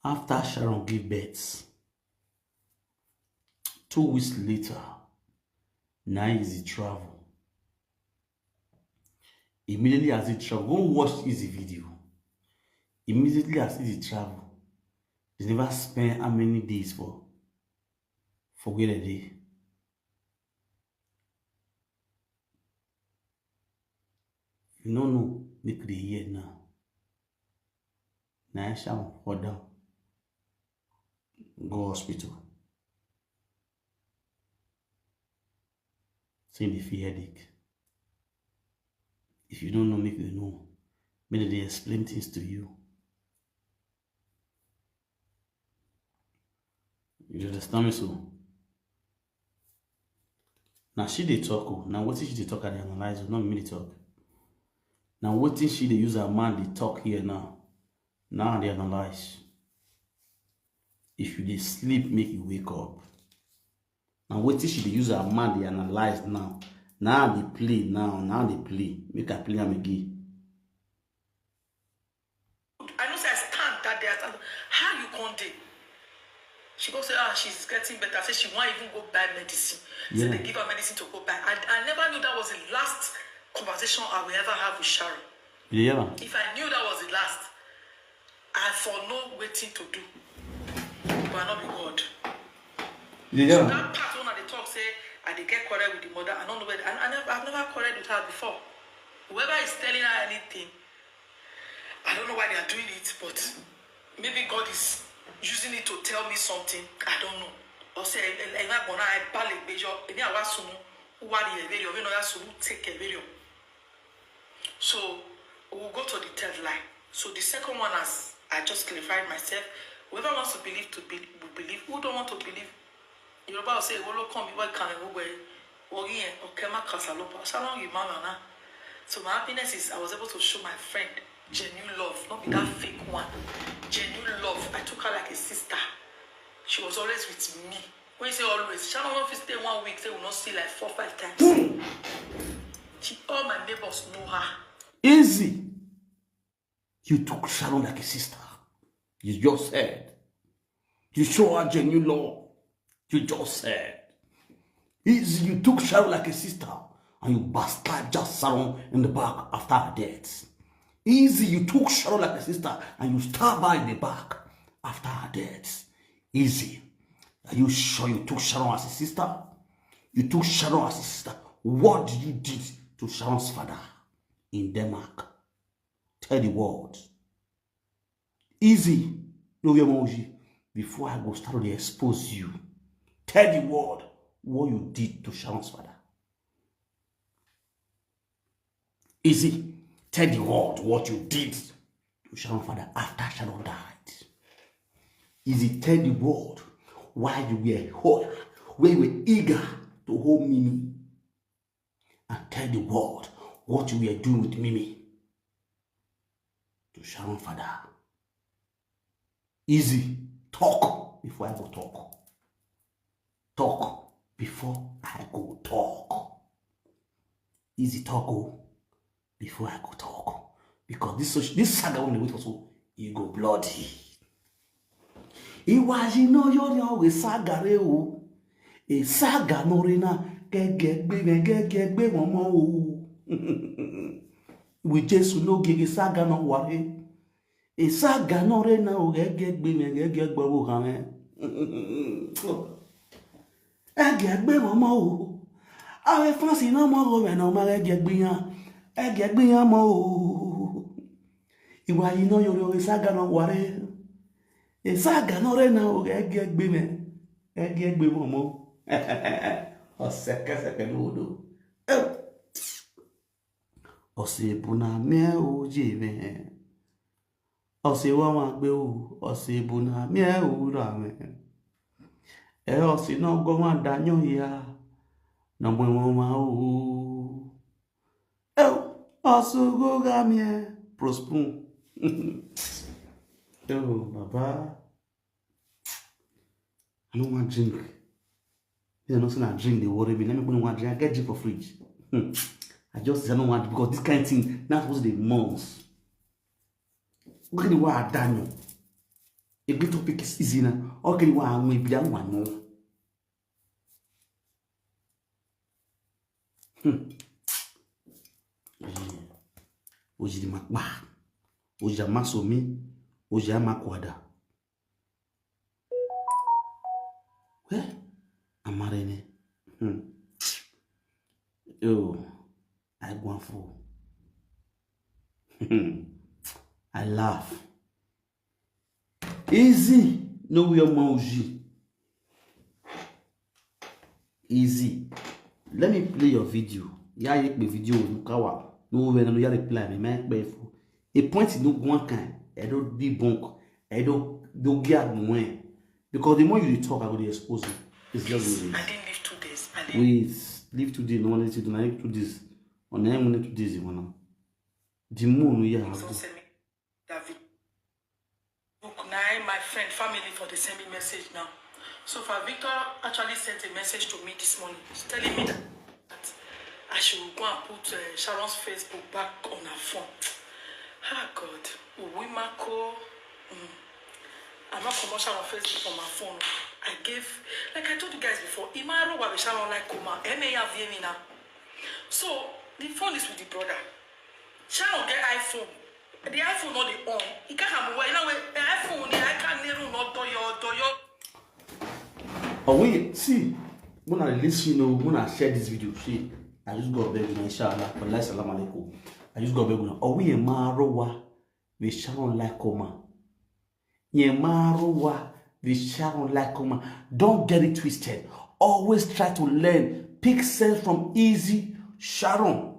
After Sharon gave birth, two weeks later, now is the travel. Immediately as he travel, go watch Easy video. Immediately as Easy travel, they never spend how many days for for where they dey. You no know, make the year now. Now I shall fall down. Go hospital. Say they feel headache. If you don't know, make you know. Make they explain things to you. You understand me so? Now she dey talk, oh. Now what she dey talk, I dey analyze, oh, not me dey talk. Now what she dey use her man dey talk here now. Now I dey analyze. If you dey sleep, make you wake up. Now what she dey use her man dey analyze now. Now I dey play now. Now I dey play. Make I play am again. I know say I stand that day. I stand. How you come dey? She go say, ah, she's getting better. Say she wan even go buy medicine. Say they give her medicine to go buy. I, I never knew that was the last conversation I will ever have with Sharon. Yeah. If I knew that was the last, I for know wetin to do. But I no be God. So Yeah. that part when I dey talk say I dey get quarrel with the mother, I don't know where. I, I never, I've never quarreled with her before. Whoever is telling her anything, I don't know why they are doing it, but maybe God is using it to tell me something. I don't know. Or say, ẹ má gbọ́n náà, ẹ bá lè gbé yọ, èmi àwa sùnmù, ó wà ní ẹ̀rẹ́ yọ, wíná yà sùnmù, take ẹ̀rẹ́ yọ. So, we will go to the third line. So, the second one, as I just clarified myself, whoever wants to believe, to be, will believe. Who don't want to believe, Yorùbá will say, "Ìwọ ló kàn mí, wọ́n kàn mí, wọ́n gbẹ, wọ́n rí yẹn, ọ̀kẹ́ má kà sá ló pa, ṣá ló ń yìí má ràn náà." So, my happiness is I was able to show my friend genuine love, not be that fake one. Genuine love. I took her like a sister. She was always with me. When you say always, Sharon no fit stay one week, say we no see like four, five times. She, all my neighbors know her. Easy. You took Sharon like a sister. You just said. You show her genuine love. You just said. Easy, you took Sharon like a sister and you backstabbed just Sharon in the back after her death. Easy, you took Sharon like a sister and you stab her in the back after her death. Easy. Are you sure you took Sharon as a sister? You took Sharon as a sister. What did you did to Sharon's father in Denmark? Tell the world. Easy. No, we are Moji. Before I go start to expose you, tell the world what you did to Sharon's father. Easy. Tell the world what you did to Sharon's father after Sharon died. Easy. Tell the world why you were ho- why you were eager to hold Mimi, and tell the world what you were doing with Mimi to Sharon's father. Easy. Talk before I go talk. Talk before I go talk. Easy. Talk, oh, before I go talk. Because this soc- this saga wey we dey wait for so, e go bloody. Iwaji no yori always sagare o. E saga no rena gege gbe me gege gbe wọn mọ o. With Jesus no gege saga no ware. E saga no rena o gege gbe me gege gbe wo ha me. Ege gbe wọn mọ o. Awe fansi na mọ go me no ma ege gbe yan. Ege gbe yan mọ o. Iwaji no yori o e saga no ware. E saga no rena o gege gbe me. Ege gbe wọn mọ. Osekeseke no do. Eh. Ose buna me o je me. Ose wa ma gbe o. Ose buna me o ra me. E ose no go ma da nyo ya. No mo mo ma o. E osu go ga me. Prospoon. Oh, baba. I no wan drink. Me, I know say na drink dey worry me. Let me put one drink. I get drink for fridge. Hmm. I just say I no wan drink because this kind thing na suppose dey months. Look at the way I down you. A good topic is easy now. Okay, the way I know if you don't want no. Hmm. Oji di makpa. Oji amasomi. Oji amakwada. Where? Amarene. Hmm. Oh, I go for. I laugh. Easy, no wear mouji. Easy. Let me play your video. Ya ye pe video nukawa. No we no ya reply me. Me pe fu. A point no one kind. I don't debunk. I don't don't get more. Because the more you dey talk, I go dey expose you. It's just what it is. I didn't live two days. I didn't. Wait, live two days. No one live two days. On the two days you wanna. The more no ya have. David. Look, now my friend, family for the send me message now. So far, Victor actually sent a message to me this morning, telling me that, that I should go and put uh, Sharon's Facebook back on her phone. Ah, God, Uwimako. Mm. I'm not coming Sharon Facebook on my phone. I gave, like I told you guys before, Imaro Wabi Sharon like Kuma, M A R V M E now. So, the phone is with the brother. Sharon get iPhone. The iPhone no dey on. He can't have mobile. You know, the iPhone, the iCloud, Nero, no doyo, doyo. Oh, wait, see, when I listen, you know, when I share this video, see, I just go beg you, inshallah, for life, salam alaikum. I just go beg you. Oh, we a marowa, we Sharon like Kuma. Ye marowa, we Sharon like Kuma. Don't get it twisted. Always try to learn, pick sense from easy Sharon.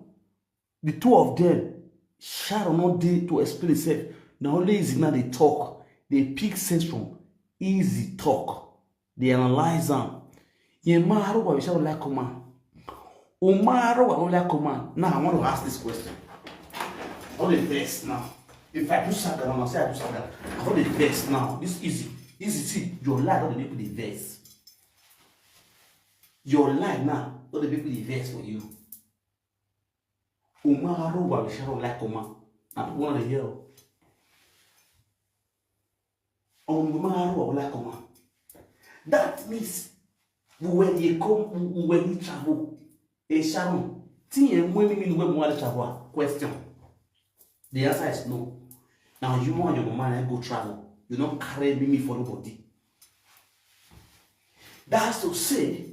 The two of them, Sharon no dey to explain himself. Na only easy now dey talk. Dey pick sense from easy talk. Dey analyze am. Ye marowa, we Sharon like Kuma. O marowa, we like Kuma. Now I want to ask this question. I don dey vex now. If I do saga now, say I do saga. I don dey vex now. This easy. Easy, see, your life don dey make me dey vex. Your life now don dey make me dey vex for you. O marowa, we Sharon like Kuma. Na people wan dey hear o. O marowa, we like Kuma. That means we were dey come, we were dey travel. E Sharon, ti ye mwe mi mi nwe mwa travel. Question. The answer is no. Now you and your mama na go travel. You no carry me for nobody. That's to say,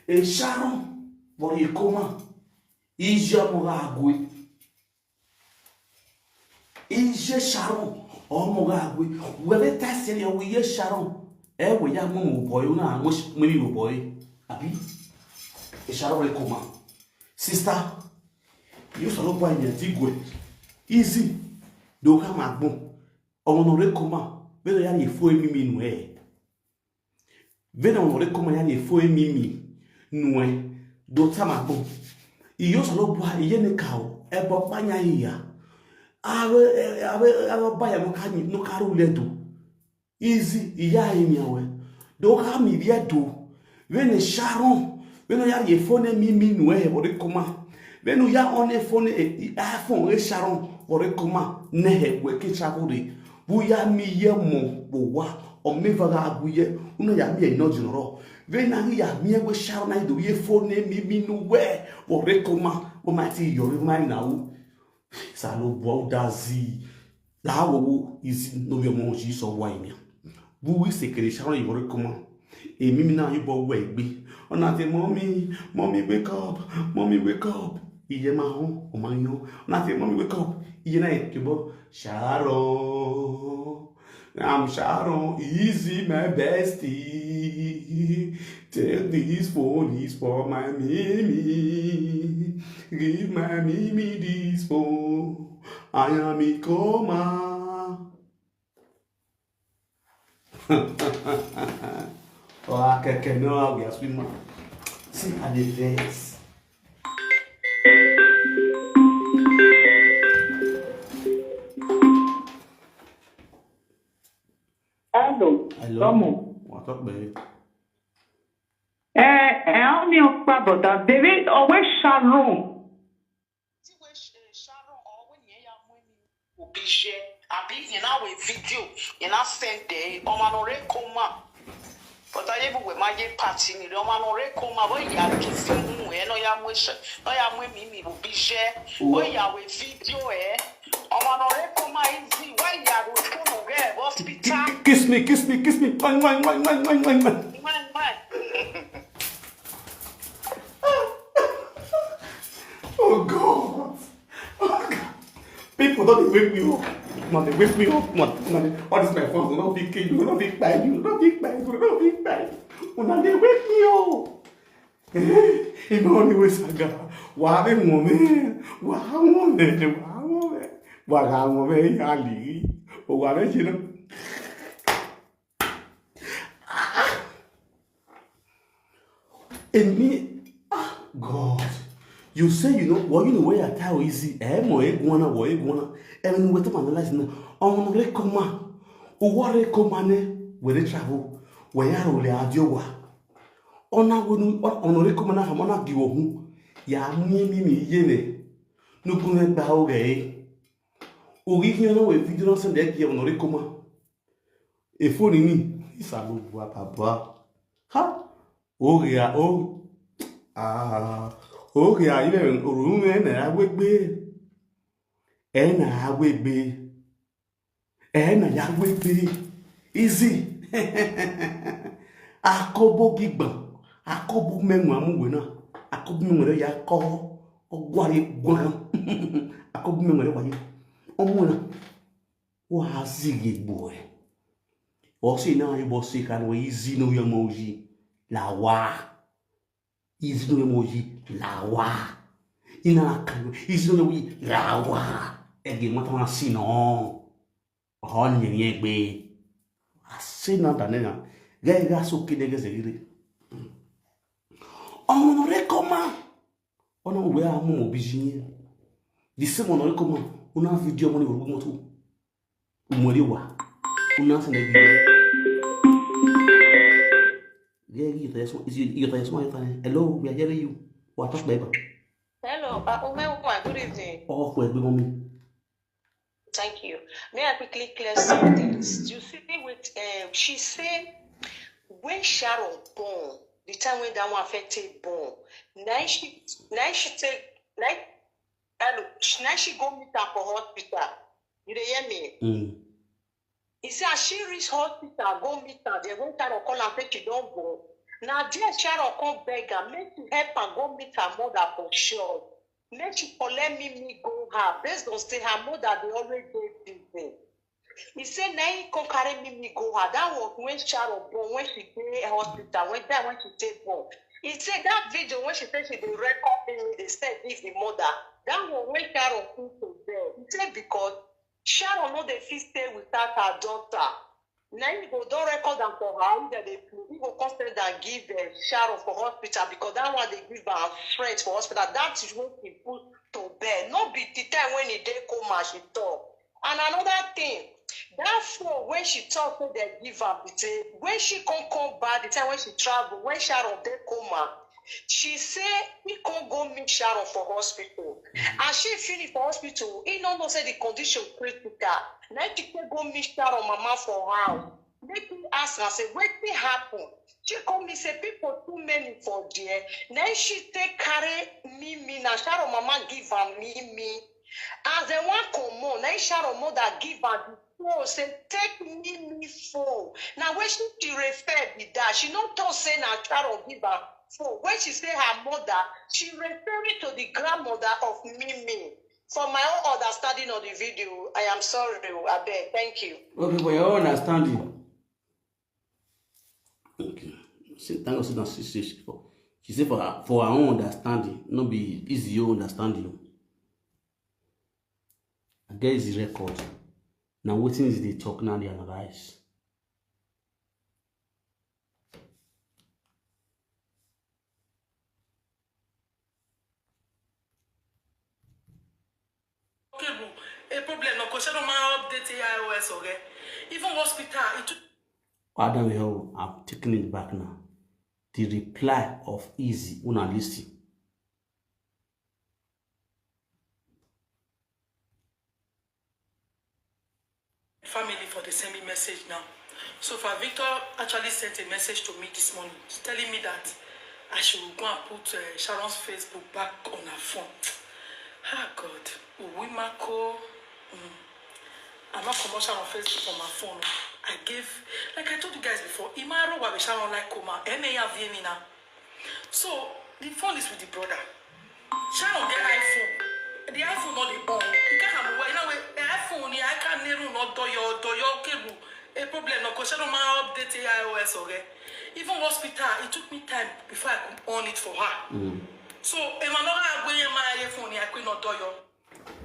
a Sharon for a coma. Ije ọmọ ga agwe. Ije Sharon ọmọ ga agwe. Whoever test you, we ye Sharon. Eh, we ya mo boy na mo mi boy. Abi. A Sharon re coma. Sister, you solo boy ni ti gwe. Easy. Do ka ma gbon. Ọmọ no re coma. Be do ya ni fo emi mi nu e. Vena onore koma ya ni fo emi mi nue. Do tama bo. Iyo solo bua iye ne kao. Ebo panya iya. Awe awe awe baya no ka ni no ka ru le do. Easy iya imi awe. Do ka mi bia do. Vene Sharon. Vene ya ye fo ne mi mi nue ebo de koma. Venu ya one fo ne e iPhone e Sharon ebo de koma ne he we ke travel de. Bu ya mi ye mo bo wa o me va ga agu ye. Una ya mi e no jinoro. Vena ya mi e we Sharon na do ye fo ne mi mi nue ebo de koma. O ma ti yo mi na u. Sa lo bo da zi. La wo wo izi no bi ọmọ Jésù wa imi. Bu wi se kere Sharon ebo de koma. Emi mi na yubo we gbe. Ona te, "Mommy, mommy, wake up, mommy, wake up." Iye ma ho, o ma yo. Ona te, "Mommy, wake up." Iye na e yubo, "Sharon, I'm Sharon, easy my bestie. Take this phone, it's for my mimi. Give my mimi this phone. I am a coma." Oh, I can, can no, we are swimmer. See, I dey vex. Hello. Hello. Come on. What's up, baby? Eh, eh, how me up, brother? Baby, always Sharon. Ti we Sharon or we ni ya mu ni obi je. Abi you know we video, you know send there. Ọmọ no re koma. But I even we ma ye party ni. Ọmọ no re koma. We ya ki fi mu e no ya mu e no ya mu mi mi obi je. We ya we video e. Ọmọ no re koma easy. We ya we koma we hospital. Kiss me, kiss me, kiss me. Wine, wine, wine, wine, wine, wine, wine. Wine, wine. Oh God. Oh God. People don't wake me up. Man, they wake me up. Man, man, all this my phone, don't be kill you, don't be kpai you, don't be kpai you, don't be kpai you. Una dey wake me up. Eh, you know only way saga. Wa be mo me. Wa mo me. Wa mo me. Wa ga mo me ya li. O wa be jina. Emi, ah, God. You say you know what you know where I tell easy. Eh, mo e guana, wo e guana. Emi we to analyze na. Ọmọ no re koma. O wa re koma ne. We re travel. We ya ro le adio wa. Ona wo nu ọmọ no re koma na ha mo na gi wo hu. Ya mi mi mi ye ne. Nu gun e gba o re. O gi ki na we video na send e gi ọmọ no re koma. Efoni ni, isa lo bu apapa. Ha? O ria o. Ah, o ria ibe oru me na agwegbe. E na agwegbe. E na ya agwegbe. Easy. Akobo gigban. Akobo menwa mu we na. Akobo menwa ya ko. Ogwari gwan. Akobo menwa wa ye. Omo na. Wa si ge boy. O si na ibo si kan we izi no yo moji. La wa. Izi no yo moji. La wa. Ina kan izi no yo moji. La wa. E ge mata na si no. O ni ni egbe. A si na da ne na. Ge ga so kide ge zegire. Ọmọ no re koma. Ona we a mo mo bizi ni. The same one no re koma. Una video mo ni wo mo to. Mo re wa. Una se ne video. Yeah, you tell us, you tell us what you tell. Hello, we are hearing you. What talk, baby? Hello, uh, Umewa, good evening. Oh, for baby mommy. Thank you. May I quickly clear something? You see, with um, she say when Sharon born, the time when that one affected born, now she, now she take, like, hello, she, now she go meet her for hospital. You dey hear me? Mm. He say as she reach hospital, go meet her. Then when Sharon call am, say she don born. Na there Sharon come beg am, make she help am go meet her mother for sure. Make she collect Mimi go her, based on say her mother dey always dey busy. He say na him come carry Mimi go her. That was when Sharon born, when she dey hospital, when that when she take born. He say that video when she say she dey record Mimi, dey send give the mother. That one when Sharon put to bed. He say because Sharon no dey fit stay without her daughter. Na him go don record am for her, if dem dey play, him go come send am give, eh, Sharon for hospital, because that one dey give am strength for hospital. That is when she put to bed. No be the time when he dey coma she talk. And another thing, that phone when she talk say dem give am, be say when she come come back, the time when she travel, when Sharon dey coma, she say he come go meet Sharon for hospital. As she finish for hospital, he no know say the condition critical. Na him she take go meet Sharon mama for house. Make me ask her, say, wetin happen? She come me say people too many for there. Na him she take carry Mimi. Na Sharon mama give am Mimi. As dem wan comot, na him Sharon mother give am the phone, say, take Mimi phone. Na wetin she refer be that. She no talk say na Sharon give am phone. When she say her mother, she referring to the grandmother of Mimi. For my own understanding of the video, I am sorry, abeg, thank you. Okay, for your own understanding. Okay. Say, thank God, say na six six four. She say for her, for her own understanding, no be easy your understanding. I get the record. Now wetin is the talk now, they analyze. Okay, bro. A problem no, 'cause I don't mind update A I O S, okay? Even hospital, it took Adam Hill, I'm taking it back now. The reply of Easy, una listen. Family for the send me message now. So far, Victor actually sent a message to me this morning, telling me that I should go and put uh, Sharon's Facebook back on her phone. Ah, God. Uwimako. Mm. I'm not commercial on Facebook on my phone. I gave, like I told you guys before, Imaro Wabe Sharon like Koma, M A R V M now. So, the phone is with the brother. Sharon get iPhone. The iPhone not the on. You can't have a way. Now, the iPhone, I can't never not do your, do your cable. A problem, no, 'cause Sharon my update A I O S, okay? Even hospital, it took me time before I could on it for her. So, if I know how I go in my iPhone, I could not do your.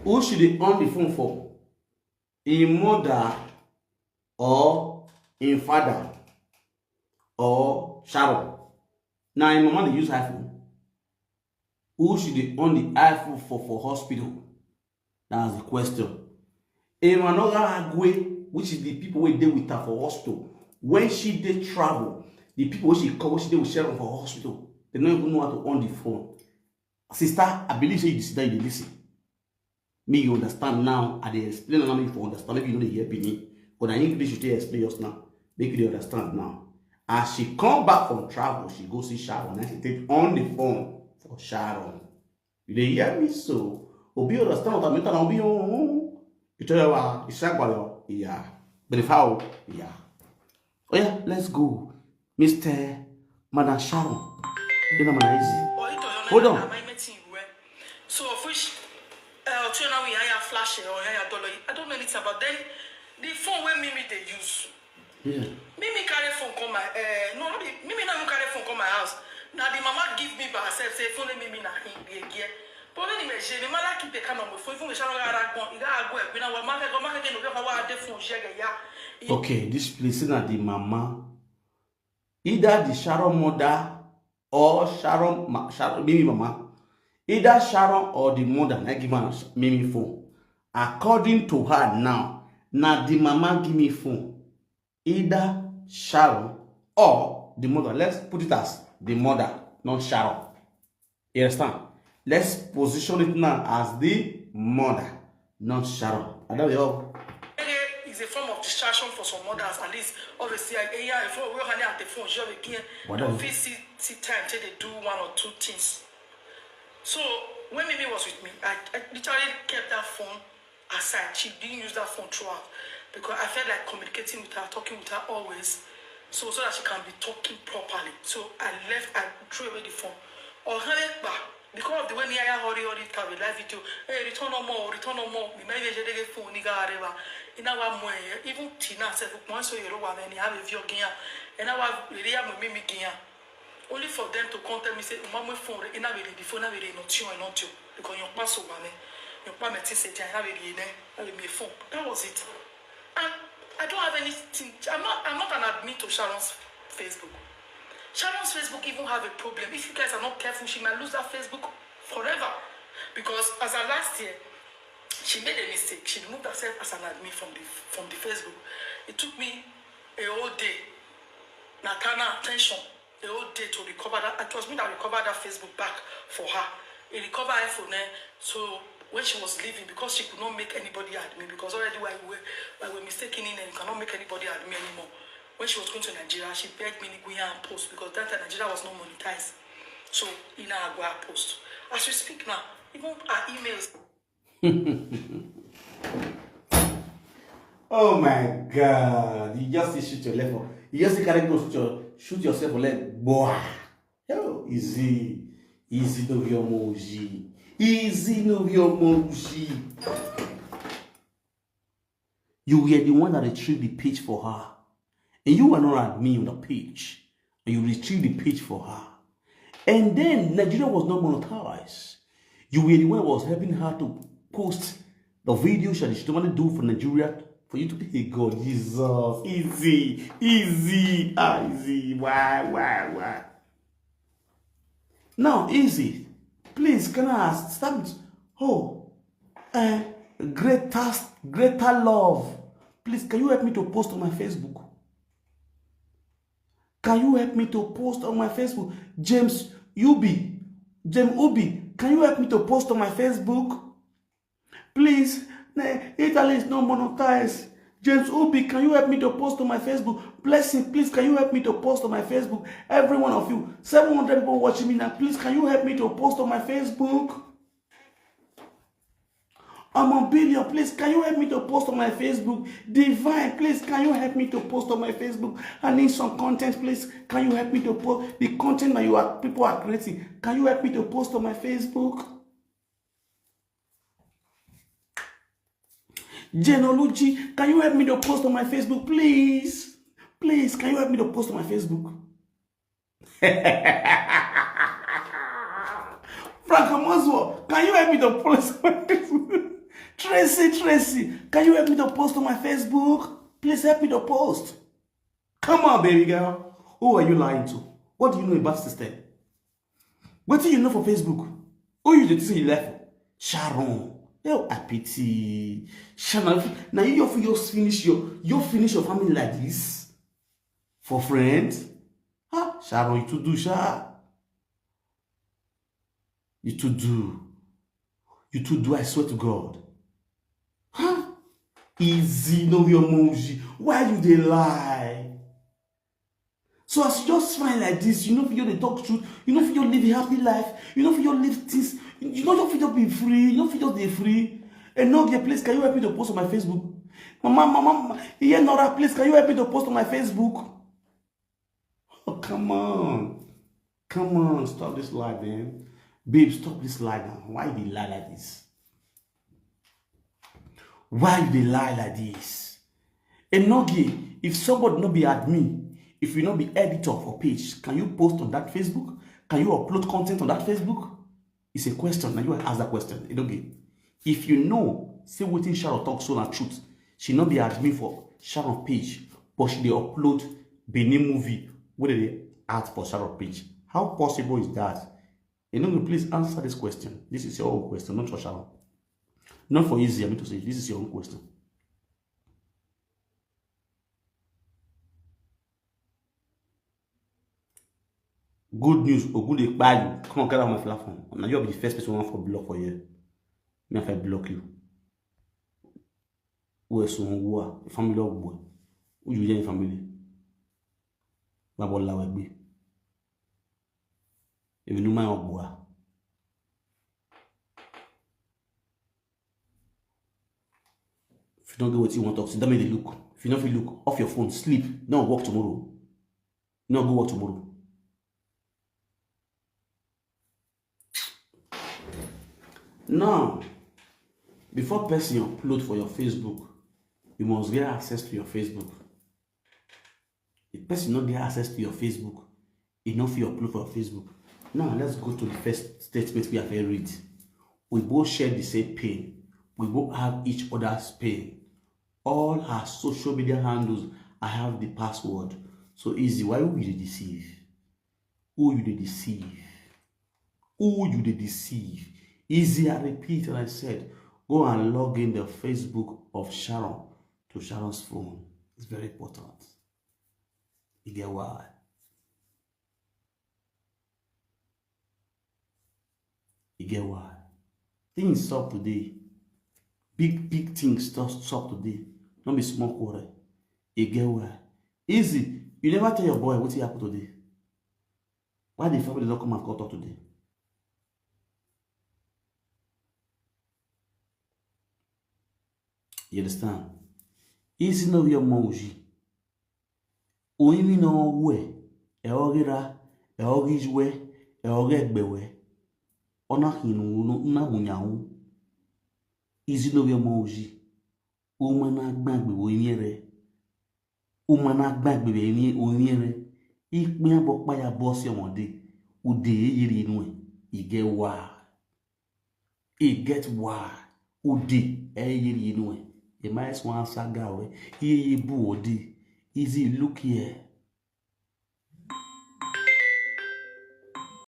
Who should they on the phone for? Im mother or im father or Sharon? Na im mama dey use iPhone. Who she dey on the iPhone for for hospital? That's the question. Emmanuel Agwe, which is the people wey dey with her for hospital, when she dey travel, the people wey she call, when she dey with Sharon for hospital, they no even know how to on the phone. Sister, I believe say you sit down, you dey listen. Me, you understand now. I dey explain am, make you for understand. Maybe you no dey hear Benin, but na English you take explain us now. Make you dey understand now. As she come back from travel, she go see Sharon. Now she take on the phone for Sharon. You dey hear me so? Obi understand what I mean? Obi, oh, you tell her, Ishagbalo, yeah. But if how, yeah. Oh yeah, let's go. Mister Madam Sharon. You know, Madam Easy. Hold on. So of which uh, two now we hire flash or hire dollar. I don't know anything about then the phone where Mimi they use. Yeah. Mimi carry phone come my uh, no, no be Mimi not even carry phone come my house. Now the mama give me by herself say phone Mimi na him be again. But anyway, je me mala keep the kind of phone. Phone we shall not go. You gotta go. We now market go market no go for what the phone share ya. Okay, this place na the mama. Either the Sharon mother or Sharon, ma, Sharon Mimi mama. Either Sharon or the mother na give am Mimi phone. According to her now, na the mama give me phone. Either Sharon or the mother. Let's put it as the mother, not Sharon. You understand? Let's position it now as the mother, not Sharon. I don't know. It's a form of distraction for some mothers, at least. Obviously, I hear if we had the phone, you again. Whatever. Obviously, see time till they do one or two things. So when Mimi was with me, I, I literally kept that phone aside. She didn't use that phone throughout because I felt like communicating with her, talking with her always, so so that she can be talking properly. So I left, I threw away the phone. Or because of the way me I hurry hurry to have a live video, hey, return no more, return no more. Me my vision they get phone nigga areva. In our way, even Tina said, "Once you know what many have a view again, and our area will make me again." Only for them to come tell me say, "Mama phone, in a way the phone, I will not you and not you because your pass over me, your permit is a I will be phone." That was it. And I don't have anything. I'm not. I'm not an admin to Sharon's Facebook. Sharon's Facebook even have a problem. If you guys are not careful, she might lose that Facebook forever. Because as of last year, she made a mistake. She removed herself as an admin from the from the Facebook. It took me a whole day. Natana attention. A whole day to recover that. It was me that recovered that Facebook back for her. He recovered iPhone, eh? So when she was leaving, because she could not make anybody admin, because already while we were, while we were mistaken in, you cannot make anybody admin anymore. When she was going to Nigeria, she begged me Niguya and post because that time Nigeria was not monetized. So in our post. As we speak now, even our emails. Oh my God! You just shoot your left. You just carry go shoot, your, shoot yourself for leg. Boah! Yo, easy, easy no be omo oji. Easy no be omo oji. You were the one that retrieved the page for her, and you were not admin on the page, and you retrieved the page for her. And then Nigeria was not monetized. You were the one that was helping her to post the video she normally do for Nigeria for you to pay God. Jesus, easy, easy, ah, easy. Why, why, why? Now, easy. Please, can I ask? Stop it. Oh, uh, greater, greater love. Please, can you help me to post on my Facebook? Can you help me to post on my Facebook? James Ubi. James Ubi, can you help me to post on my Facebook? Please, Italy is not monetized. James Ubi, can you help me to post on my Facebook? Blessing, please, can you help me to post on my Facebook? Every one of you, seven hundred people watching me now. Please, can you help me to post on my Facebook? I'm on billion. Please, can you help me to post on my Facebook? Divine, please, can you help me to post on my Facebook? I need some content, please. Can you help me to post the content that you are people are creating? Can you help me to post on my Facebook? Genealogy, can you help me to post on my Facebook, please? Please, can you help me to post on my Facebook? Frank Amozwo, can you help me to post on my Facebook? Tracy, Tracy, can you help me to post on my Facebook? Please help me to post. Come on, baby girl. Who are you lying to? What do you know about system? What do you know for Facebook? Who you dey see left? Sharon. Yo, I pity. Sharon, now you you just finish your you finish your family like this for friends? Ah, Sharon, you to do, Sha. You to do. You to do, I swear to God. Huh? Easy, no your emoji. Why you dey lie? So as you just fine like this, you know if you dey talk truth, you know if you live a happy life, you know if you live things, you know if you be free, you know if you dey free. And no get place, can you help me to post on my Facebook? Mama, mama, yeah, Nora, please, can you help me to post on my Facebook? Oh, come on. Come on, stop this lie, man. Babe, stop this lie now. Why you dey lie like this? Why you dey lie like this? Enogie, if somebody no be admin, if you no be editor for page, can you post on that Facebook? Can you upload content on that Facebook? It's a question. Now you ask that question. Enogie, if you know, say wetin Sharon talk so na truth. She no be admin for Sharon page, but she dey upload Benin movie wey dey act for Sharon page. How possible is that? Enogie, please answer this question. This is your own question, not for Sharon. Not for easy, I mean to say, this is your own question. Good news, Ogunde Kpayu. Come on, get out of my platform. Now you'll be the first person I want for block for you. Me, if I block you. Who is Sunwua? Family of boy. Who you in family? Babo Lawegbe. If you know my Ogboa. Don't get what you want to talk. Sit down, make they look. If you don't feel look, off your phone, sleep. No work tomorrow. No go work tomorrow. Now, before person upload for your Facebook, you must get access to your Facebook. If person not get access to your Facebook, e no fit upload for your Facebook. Now, let's go to the first statement we have read. We both share the same pain. We both have each other's pain. All her social media handles, I have the password. So Easy, why you dey deceive? Who you dey deceive? Who you dey deceive? Easy, I repeat, and I said, go and log in the Facebook of Sharon to Sharon's phone. It's very important. You get why? You get why? Things stop today. Big, big things stop, stop today. Don't be small quarrel. You get why? Easy, you never tell your boy what happened today. Why the family not come and come talk today? You understand? Easy no your mouji. Oimi no we, e ogera, e ogijwe, e ogegbewe. Ona hinu no na hunyahu. Easy no your mouji. Uma na gbagbe wo imi re. Uma na gbagbe be imi o imi re. Ikpe abo pa ya boss your mode. Ude yiri inu e. You get why? You get why? Ude e yiri inu e. E ma es wan saga we. Iye ye bu ode. Easy, look here.